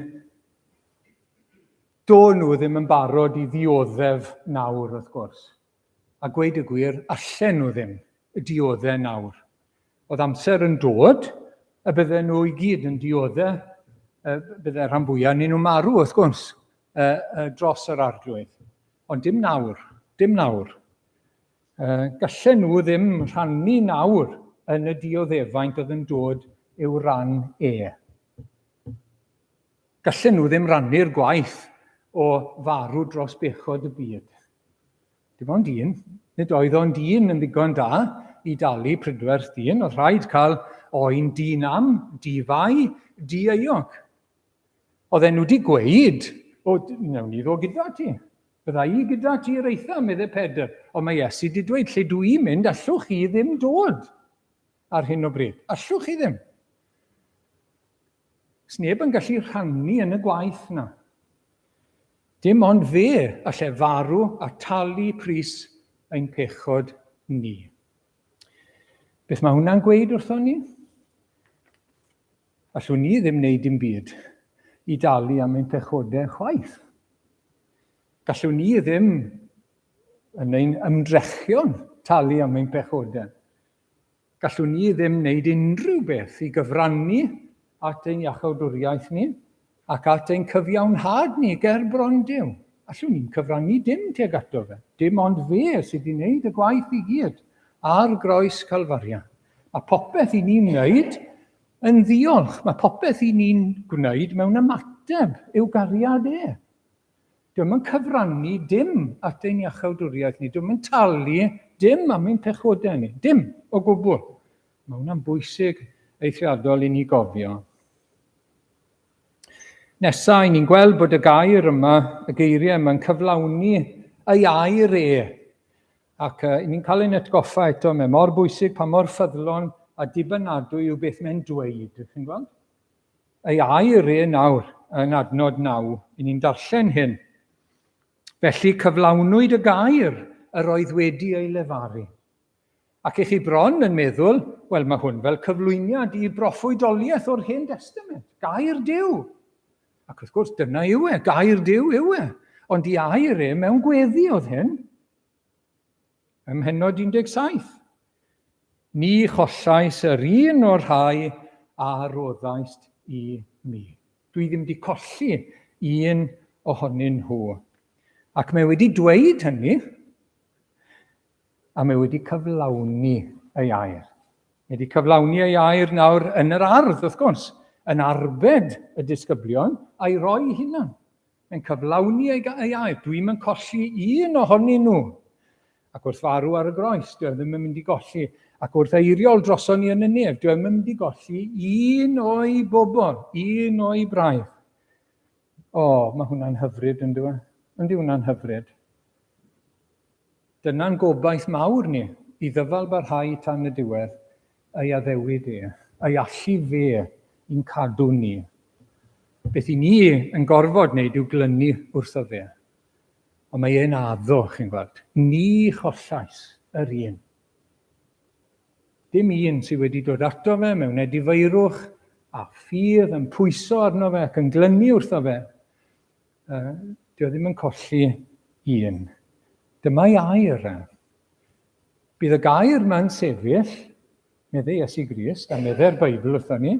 A: Do nhw ddim yn barod i ddioddef nawr, wrth gwrs. A gweud y gwir, allen nhw ddim diodde nawr. Oedd amser yn dod y bydden nhw i gyd yn diodde, bydde rhan fwyaf nyn nhw marw, wrth gwrs, dros yr arglwydd. Ond dim nawr, dim nawr. Gallen nhw ddim rhannu nawr yn y dioddefaint oedd yn dod i'w ran e. Gallen nhw ddim rannu'r gwaith o farw dros bechod y byd. Dim ond un. Nid oedd ond un yn ddigon da i dalu pridwerth dyn. Oedd rhaid cael oen di-nam, di-fai, di-euog. Oedden nhw wedi gweud, o, wnawn ni ddod gyda ti. Bydda i gyda ti i'r eitha, medde Pedr. Ond mae Iesu wedi dweud, lle dw i'n mynd, allwch chi ddim dod ar hyn o bryd. Allwch chi ddim. Sneb yn gallu rhannu yn y gwaith na. Dim ond fe alle farw a talu pris ein pechod ni. Beth mae hwnna'n gweud wrthon ni? Allwn ni ddim wneud dim byd i dalu am ein pechodau chwaith. Gallwn ni ddim yn ein ymdrechion talu am ein pechodau. Gallwn ni ddim wneud unrhyw beth i gyfrannu at ein iachawdwriaeth ni ac at ein cyfiawnhad ni ger bron Duw. Allwn ni'n cyfrannu dim tuag ato fe. Dim ond fe sydd wedi wneud y gwaith i gyd ar groes Calfaria. Mae popeth i ni'n wneud yn ddiolch. Mae popeth i ni'n gwneud mewn ymateb i'w gariad e. Dio'm yn cyfrannu dim at ein iachawdwriaeth ni. Dio'm yn talu dim am ein pechodau ni. Dim o gwbl. Mae hwnna'n bwysig eithriadol i ni gofio. Nesa, i ni'n gweld bod y gair yma, y geiriau yma'n cyflawni ei air e. Ac uh, i ni'n cael ein atgoffa eto, mae mor bwysig pa mor ffyddlon a dibynadwy yw beth mae'n dweud. Chi'n gweld? Ei air e nawr yn adnod 9, i ni'n darllen hyn. Felly cyflawnwyd y gair yr oedd wedi ei lefaru. Ac i chi bron yn meddwl, wel mae hwn fel cyflwyniad i broffwydoliaeth o'r Hen Destament, gair Duw. Ac wrth gwrs, dyna yw e, gair Duw yw e. Ond i air e mewn gweddi oedd hyn. Ym mhennod 17. Ni chollais yr un o'r rhai a roddaist i mi. Dwi ddim wedi colli un ohonyn nhw. Ac mae wedi dweud hynny. A mae wedi cyflawni ei air. Mae wedi cyflawni ei air nawr yn yr ardd, wrth gwrs, yn arbed y disgyblion a'i roi hunan. Mae'n cyflawni ei, ei air. Dwi'm yn colli un ohonyn nhw. Ac wrth farw ar y groes, dwi e ddim yn mynd i golli. Ac wrth eiriol droson ni yn y nef, dwi e ddim yn mynd i golli un o'i bobl, un o'i braidd. O, mae hwnna'n hyfryd, yn dwi? E? Yndi hwnna'n hyfryd? Dyna'n gobaith mawr ni, i ddyfal barhau tan y diwedd, ei addewid e, ei allu fe i'n cadw ni. Beth i ni yn gorfod wneud yw glynu wrtho fe. Ond mae e'n addo, chi'n gweld. Ni chollais yr un. Dim un sydd wedi dod ato fe mewn edifeirwch a ffydd yn pwyso arno fe ac yn glynu wrtho fe. Dio ddim yn colli un. Dyma'i air e. Bydd y gair yma'n sefyll, meddai Iesu Grist, a meddai'r Beibl wrthon ni,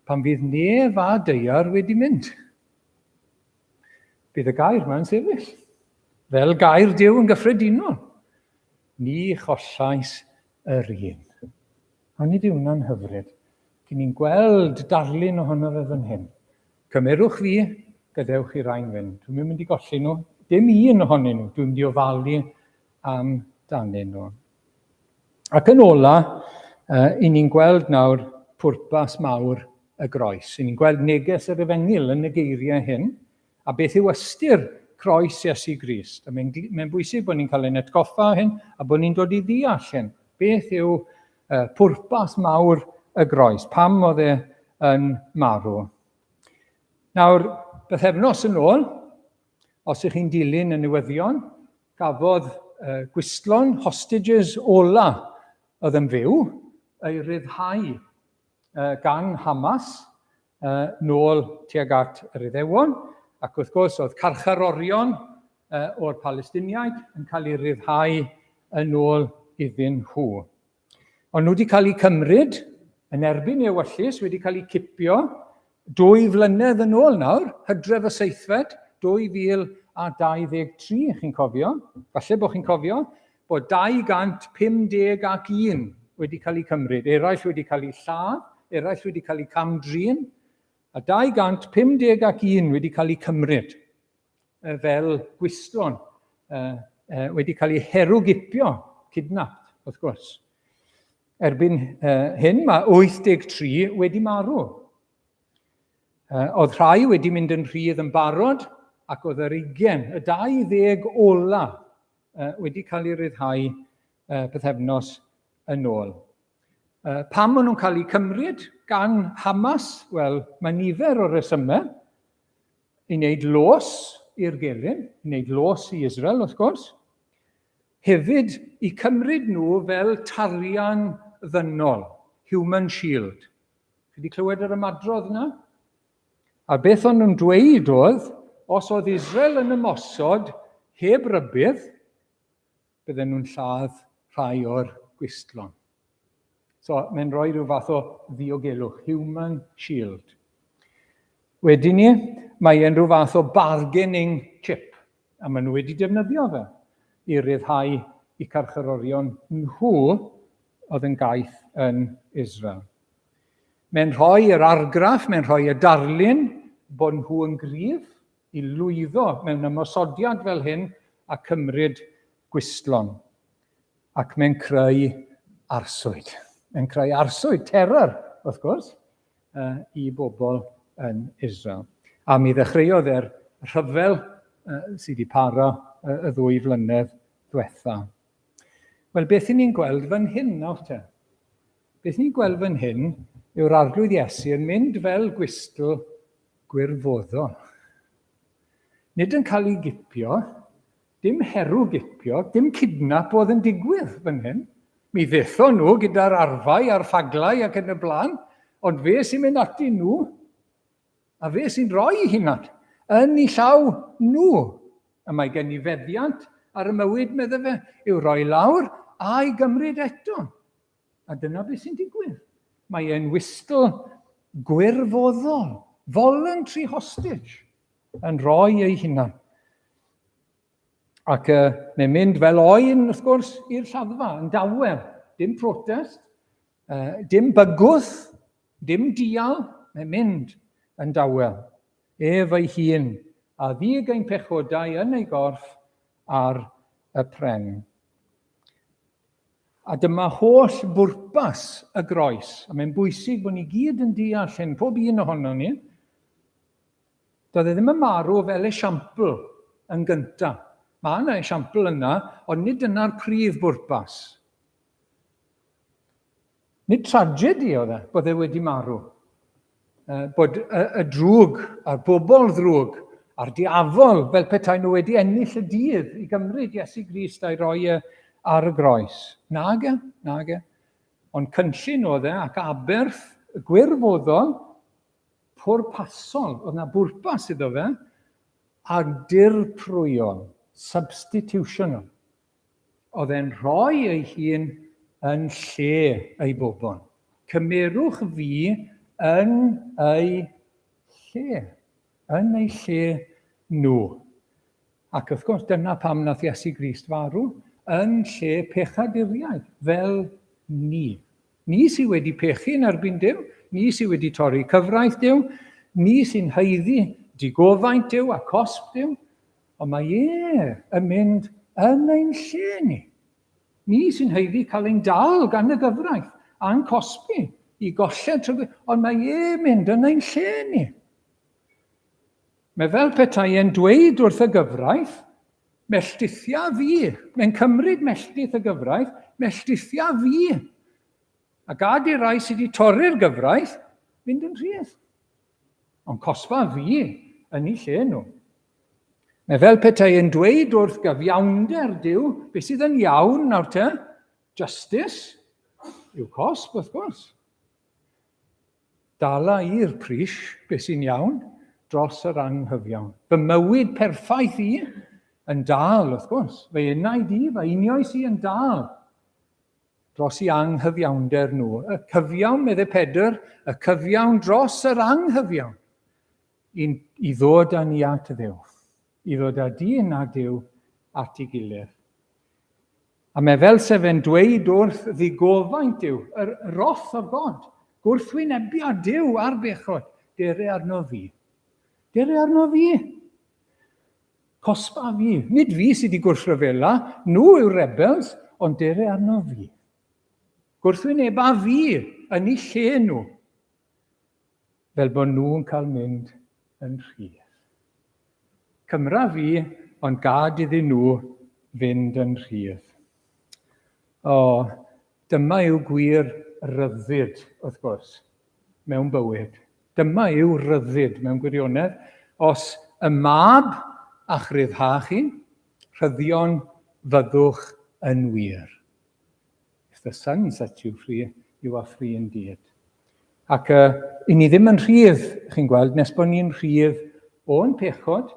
A: pan fydd nef a daear wedi mynd. Bydd y gair yma'n sefyll. Fel gair Duw yn gyffredinol. Ni chollais yr un. A nid yw hwnna'n hyfryd. Cyn ni'n gweld darlun ohono fe fan hyn. Cymerwch fi, gadewch i rain fynd. Dwi'n mynd i golli nhw. Dim un ohonyn nhw. Dwi'n mynd i ofalu am danyn nhw. Ac yn ola, uh, i ni'n gweld nawr pwrpas mawr y groes. I ni'n gweld neges yr efengyl yn y geiriau hyn, a beth yw ystyr croes Iesu Grist. A mae'n mae bwysig bod ni'n cael ein atgoffa o hyn, a bod ni'n dod i ddeall hyn. Beth yw uh, pwrpas mawr y groes? Pam oedd e yn marw? Nawr, bythefnos yn ôl, Os ych chi'n dilyn y newyddion, gafodd uh, gwystlon hostages ola oedd yn fyw ei ryddhau uh, gan Hamas uh, nôl tuag at yr Iddewon, ac wrth gwrs oedd carcharorion uh, o'r Palestiniaid yn cael eu rhyddhau yn ôl iddyn nhw. Ond nhw wedi cael eu cymryd yn erbyn ei ewyllys, wedi cael eu cipio dwy flynedd yn ôl nawr, hydref y seithfed, 2023, chi'n cofio, falle bod chi'n cofio, bod 251 wedi cael eu cymryd, eraill wedi cael eu lladd, eraill wedi cael eu cam-drin, a 251 wedi cael eu cymryd fel gwystlon wedi cael eu herwgipio, kidnapped, wrth gwrs. Erbyn hyn, mae 83 wedi marw. Oedd rhai wedi mynd yn rhydd yn barod, ac oedd yr 20, y 20 ola, wedi cael eu rhyddhau pythefnos yn ôl. Pam maen nhw'n cael eu cymryd gan Hamas? Wel, mae nifer o resymau. I wneud los i'r gelyn, i wneud los i Israel, wrth gwrs. Hefyd, i cymryd nhw fel tarian ddynol, human shield. Chi wedi clywed yr ymadrodd yna? A beth o'n nhw'n dweud oedd, os oedd Israel yn ymosod heb rybudd, bydden nhw'n lladd rhai o'r gwystlon. So, mae'n rhoi rhyw fath o ddiogelwch, human shield. Wedyn ni, mae e'n rhyw fath o bargaining chip, a maen nhw wedi defnyddio fe i ryddhau i carcharorion nhw oedd yn gaeth yn Israel. Mae'n rhoi yr argraff, mae'n rhoi y darlun bod nhw yn gryf i lwyddo mewn ymosodiad fel hyn a cymryd gwystlon. Ac mae'n creu arswyd. Mae'n creu arswyd, terror, wrth gwrs, uh, i bobl yn Israel. A mi ddechreuodd e'r rhyfel uh, sydd wedi para uh, y ddwy flynedd diwetha. Wel, beth i ni'n gweld fan hyn nawr te? Beth ni'n gweld fan hyn yw'r arglwydd Iesu yn mynd fel gwystl gwirfoddol. Nid yn cael ei gipio, dim herw gipio, dim kidnap oedd yn digwydd fan hyn. Mi ddethon nhw gyda'r arfau a'r ffaglau ac yn y blaen, ond fe sy'n mynd ati nhw, a fe sy'n rhoi hunan yn ei llaw nhw. A mae gen i feddiant ar y mywyd, medde fe, i'w roi lawr a'i gymryd eto. A dyna beth sy'n digwydd. Mae e'n wystl gwirfoddol, voluntary hostage, yn rhoi ei hunan. Ac mae'n mynd fel oen, wrth gwrs, i'r lladdfa, yn dawel. Dim protest, dim bygwth, dim dial, mae'n mynd yn dawel. Ef ei hun a ddig ein pechodau yn ei gorff ar y pren. A dyma holl bwrpas y groes. A mae'n bwysig bod ni gyd yn deall hyn, pob un ohono ni. Doedd e ddim yn marw fel esiampl yn gyntaf. Mae yna esiampl yna, ond nid dyna'r prif bwrpas. Nid tragedy oedd e, bod e wedi marw. Bod y, y drwg a'r bobl ddrwg a'r diafol fel petai nhw wedi ennill y dydd i gymryd Iesu Grist a'i roi e ar y groes. Nage, nage. Ond cynllun oedd e ac aberth gwirfoddol pwrpasol, oedd na bwrpas iddo fe, a dirprwyol, substitutional. Oedd e'n rhoi ei hun yn lle ei bobl. Cymerwch fi yn ei lle, yn ei lle nhw. Ac wrth gwrs, dyna pam nath Iesu Grist farw, yn lle pechaduriaid, fel ni. Ni sydd wedi pechu yn erbyn Duw, ni sydd wedi torri cyfraith Duw, ni sy'n haeddu digofaint Duw a cosb Duw, ond mae e yn mynd yn ein lle ni. Ni sy'n haeddu cael ein dal gan y gyfraith a'n cosbi i golled, ond mae e mynd yn ein lle ni. Mae fel petai e'n dweud wrth y gyfraith, melltithia fi. Mae'n cymryd melltith y gyfraith, melltithia fi. A gad i'r rai sydd wedi torri'r gyfraith fynd yn rhydd. Ond cosfa fi yn eu lle nhw. Mae fel petai e'n dweud wrth gyfiawnder Duw, beth sydd yn iawn nawr te? Justice yw cosb, wrth gwrs. Dala i'r pris, beth sy'n iawn, dros yr anghyfiawn. Fy mywyd perffaith i yn dal, wrth gwrs. Fy enaid i, fy einioes i yn dal dros i anghyfiawnder nhw. Y cyfiawn, meddai Pedr, y cyfiawn dros yr anghyfiawn, i, i ddod â ni at Dduw, i ddod â dyn a Duw at ei gilydd. A mae fel se fe'n dweud wrth ddigofaint Duw, yr wrath of God, gwrthwynebiad Duw ar bechod, dere arno fi. Dere arno fi. Cosba fi. Nid fi sydd wedi gwrthryfela, nhw yw'r rebels, ond dere arno fi. Gwrthwyneba fi yn eu lle nhw. fel bod nhw'n cael mynd yn rhydd. Cymra fi, ond gad iddyn nhw fynd yn rhydd. O, dyma yw gwir ryddid, wrth gwrs, mewn bywyd. Dyma yw ryddid mewn gwirionedd. Os y mab a'ch rhyddha chi, rhyddion fyddwch yn wir. If the Son sets you free, you are free indeed. Ac uh, i ni ddim yn rhydd, chi'n gweld, nes bod ni'n rhydd o'n pechod,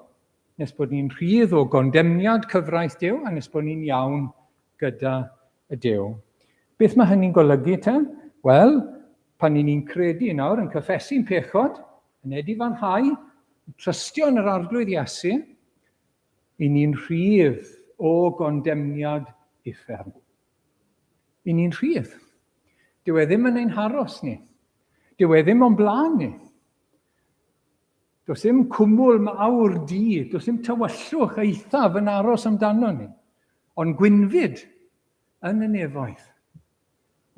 A: nes bod ni'n rhydd o gondemniad cyfraith Duw, a nes bod ni'n iawn gyda y Duw. Beth mae hynny'n golygu te? Wel, pan ni'n ni'n credu nawr, yn cyffesu'n pechod, yn edifarhau, yn trystio yn yr Arglwydd Iesu, I ni'n rhydd o gondemniad uffern. I ni'n rhydd. Dyw e ddim yn ein haros ni. Dyw e ddim o'n blaen ni. Does dim cwmwl mawr du, does dim tywyllwch eithaf yn aros amdano ni, ond gwynfyd yn y nefoedd.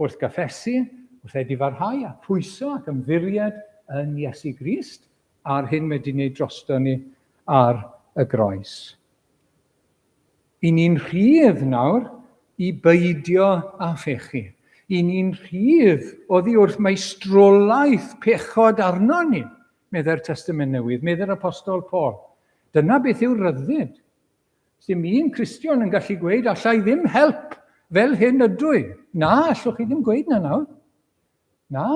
A: Wrth gyffesu, wrth edifarhau a phwyso ac ymddiried yn Iesu Grist a'r hyn mae wedi wneud drosto ni ar y groes. I ni'n rhydd nawr i beidio â phechu. I ni'n rhydd oddi wrth meistrolaeth pechod arno ni, meddai'r Testament Newydd, meddai'r Apostol Paul. Dyna beth yw rhyddid. Sdim un Cristion yn gallu gweud, alla i ddim help fel hyn ydw i. Na, allwch chi ddim gweud na nawr. Na.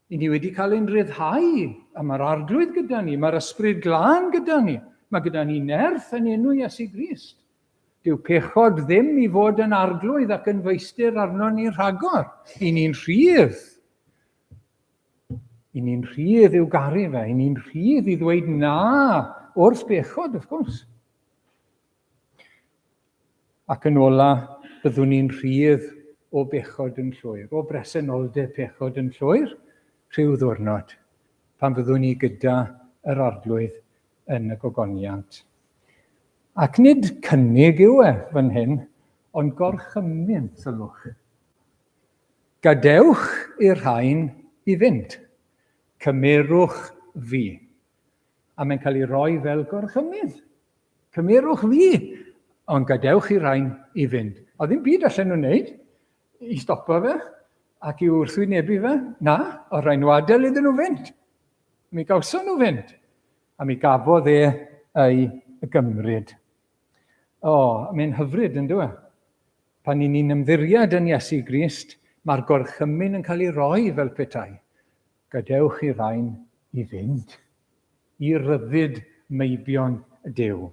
A: I ni wedi cael ein rhyddhau, a mae'r arglwydd gyda ni, mae'r ysbryd glân gyda ni, mae gyda ni nerth yn enw Iesu Grist. Dyw pechod ddim i fod yn arglwydd ac yn feistr arno ni rhagor. I ni'n rhydd. I ni'n rhydd i'w garu fe, i ni'n rhydd i ddweud na wrth bechod, wrth gwrs. Ac yn ola, byddwn ni'n rhydd o bechod yn llwyr, o bresenoldeb pechod yn llwyr, rhyw ddwrnod, pan fyddwn ni gyda yr Arglwydd yn y gogoniant. Ac nid cynnig yw e fan hyn, ond gorchymyn, sylwch. Gadewch i'r rhain i fynd. Cymerwch fi. A mae'n cael ei roi fel gorchymyn. Cymerwch fi, ond gadewch i'r rhain i fynd. A ddim byd allan nhw'n wneud i stopo fe ac i'w wrthwynebu fe. Na, o rhaid nhw adael iddyn nhw fynd. Mi gawson nhw fynd. A mi gafodd e ei gymryd. O, mae'n hyfryd yn dweud. Pan ni'n ni'n ymddiried yn Iesu Grist, mae'r gorchymyn yn cael ei roi fel petai. Gadewch i rain i fynd. I ryddid meibion Duw.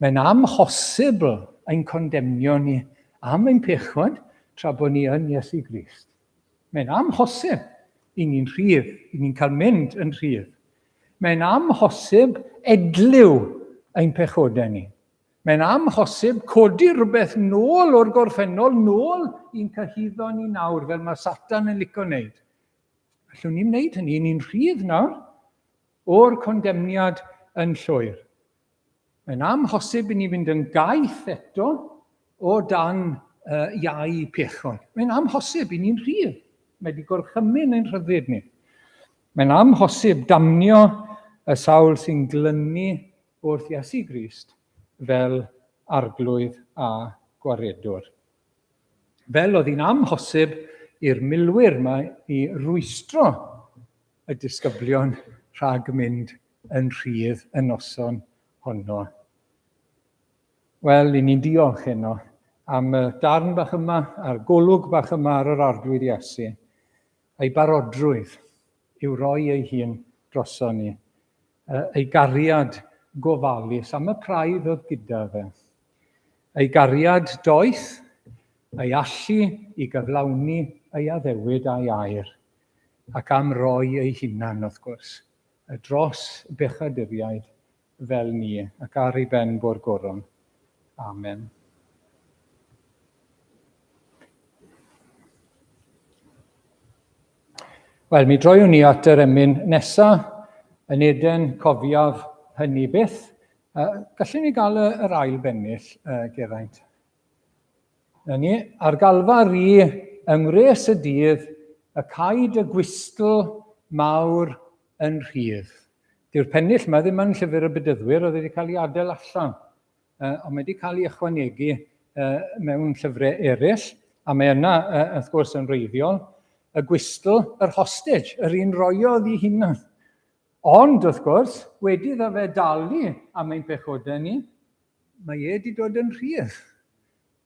A: Mae'n amhosibl ein condemnio ni am ein pechod tra bod ni yn Iesu Grist. Mae'n amhosib i ni'n rhydd, i ni'n cael mynd yn rhydd. Mae'n amhosib edliw ein pechodau ni. Mae'n amhosib codi rhywbeth nôl o'r gorffennol, nôl i'n cyhuddo ni nawr, fel mae Satan yn licio wneud. Allwn ni'm wneud hynny, ni'n rhydd nawr o'r condemniad yn llwyr. Mae'n amhosib i ni fynd yn gaeth eto o dan iau pechod. Mae'n amhosib i ni'n rhydd. Mae wedi gorchymyn ein rhyddid ni. Mae'n amhosib damnio y sawl sy'n glynu wrth Iesu Grist fel arglwydd a gwaredwr. Fel oedd hi'n amhosib i'r milwyr yma i rwystro y disgyblion rhag mynd yn rhydd y noson honno. Wel, i ni'n diolch heno am y darn bach yma, a'r golwg bach yma ar yr Arglwydd Iesu, a'i barodrwydd i'w roi ei hun droso ni, ei gariad gofalus am y praidd oedd gyda fe, ei gariad doeth, ei allu i gyflawni ei addewid a'i air, ac am roi ei hunan, wrth gwrs, dros bechaduriaid fel ni, ac ar ei ben bo'r goron. Amen. Wel, mi droiwn ni at yr emyn nesa, yn Eden, cofiaf hynny byth. Gallwn ni gael yr ail bennill, Geraint? Na ni, ar Galfari, yng ngwres y dydd, y caed y gwystl mawr yn rhydd. Dyw'r pennill yma ddim yn llyfr y Bedyddwyr, oedd wedi cael ei adael allan. Ond mae wedi cael ei ychwanegu mewn llyfrau eraill, a mae yna, wrth gwrs, yn wreiddiol, y gwystl, yr hostage, yr un roiodd i hunan. Ond, wrth gwrs, wedi iddo fe dalu am ein pechodau ni, mae e wedi dod yn rhydd,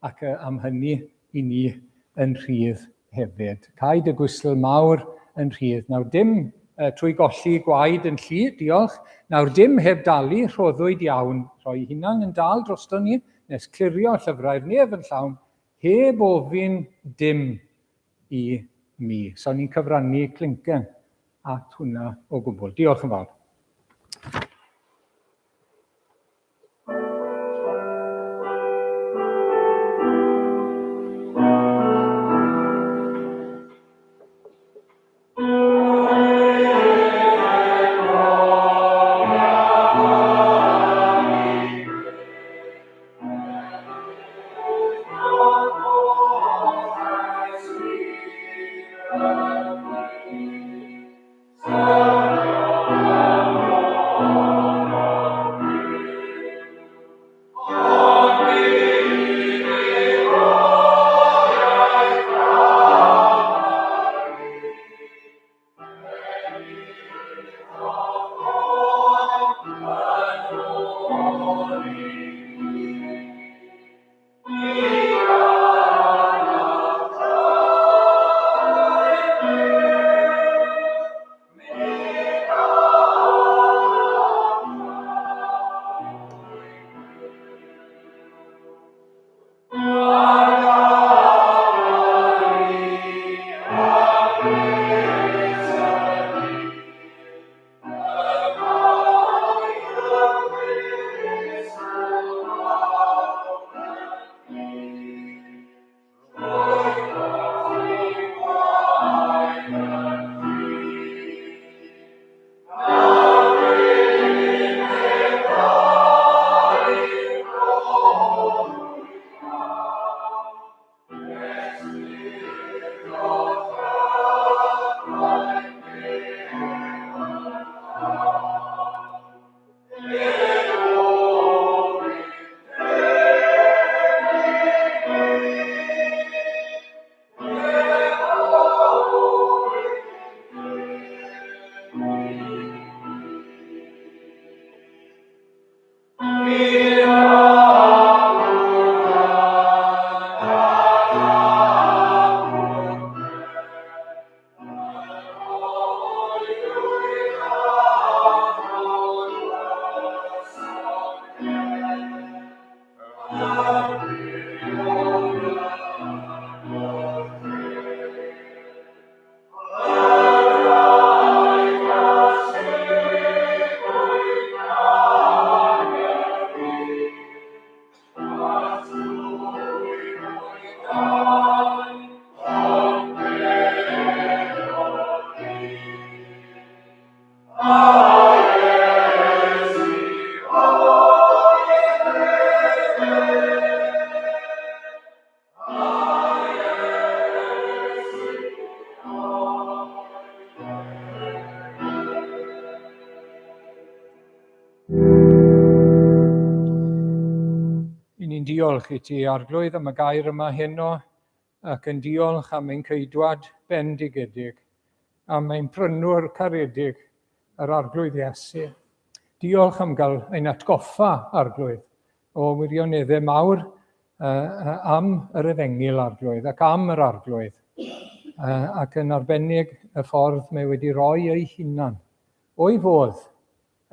A: ac am hynny i ni yn rhydd hefyd. Caed y gwystl mawr yn rhydd. Nawr dim trwy golli gwaed yn llu, diolch. Nawr dim heb dalu, rhoddwyd iawn. Rhoi hunan yn dal drosto ni, nes clirio llyfrau'r nef yn llawn, heb ofyn dim i mi. So ni'n cyfrannu clinken at hwnna o gwbl. Diolch yn fawr. diolch i ti, Arglwydd, am y gair yma heno, ac yn diolch am ein ceidwad bendigedig, am ein prynwr caredig, yr Arglwydd Iesu. Diolch am gael ein atgoffa, Arglwydd, o wirioneddau mawr uh, am yr efengyl, Arglwydd, ac am yr Arglwydd, uh, ac yn arbennig y ffordd mae wedi rhoi ei hunan o'i fodd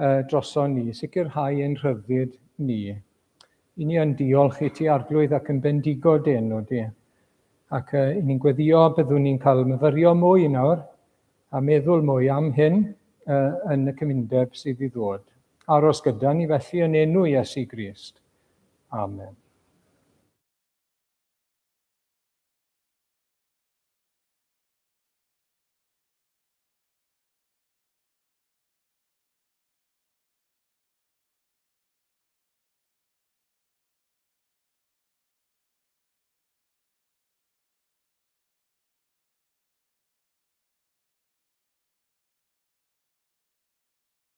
A: uh, droson ni, sicrhau ein rhyddid ni. I ni yn diolch i ti, Arglwydd, ac yn bendigo dy enw di. Ac uh, i ni'n gweddio byddwn ni'n cael myfyrio mwy nawr a meddwl mwy am hyn uh, yn y cymundeb sydd i ddod. Aros gyda ni felly yn enw Iesu Grist. Amen.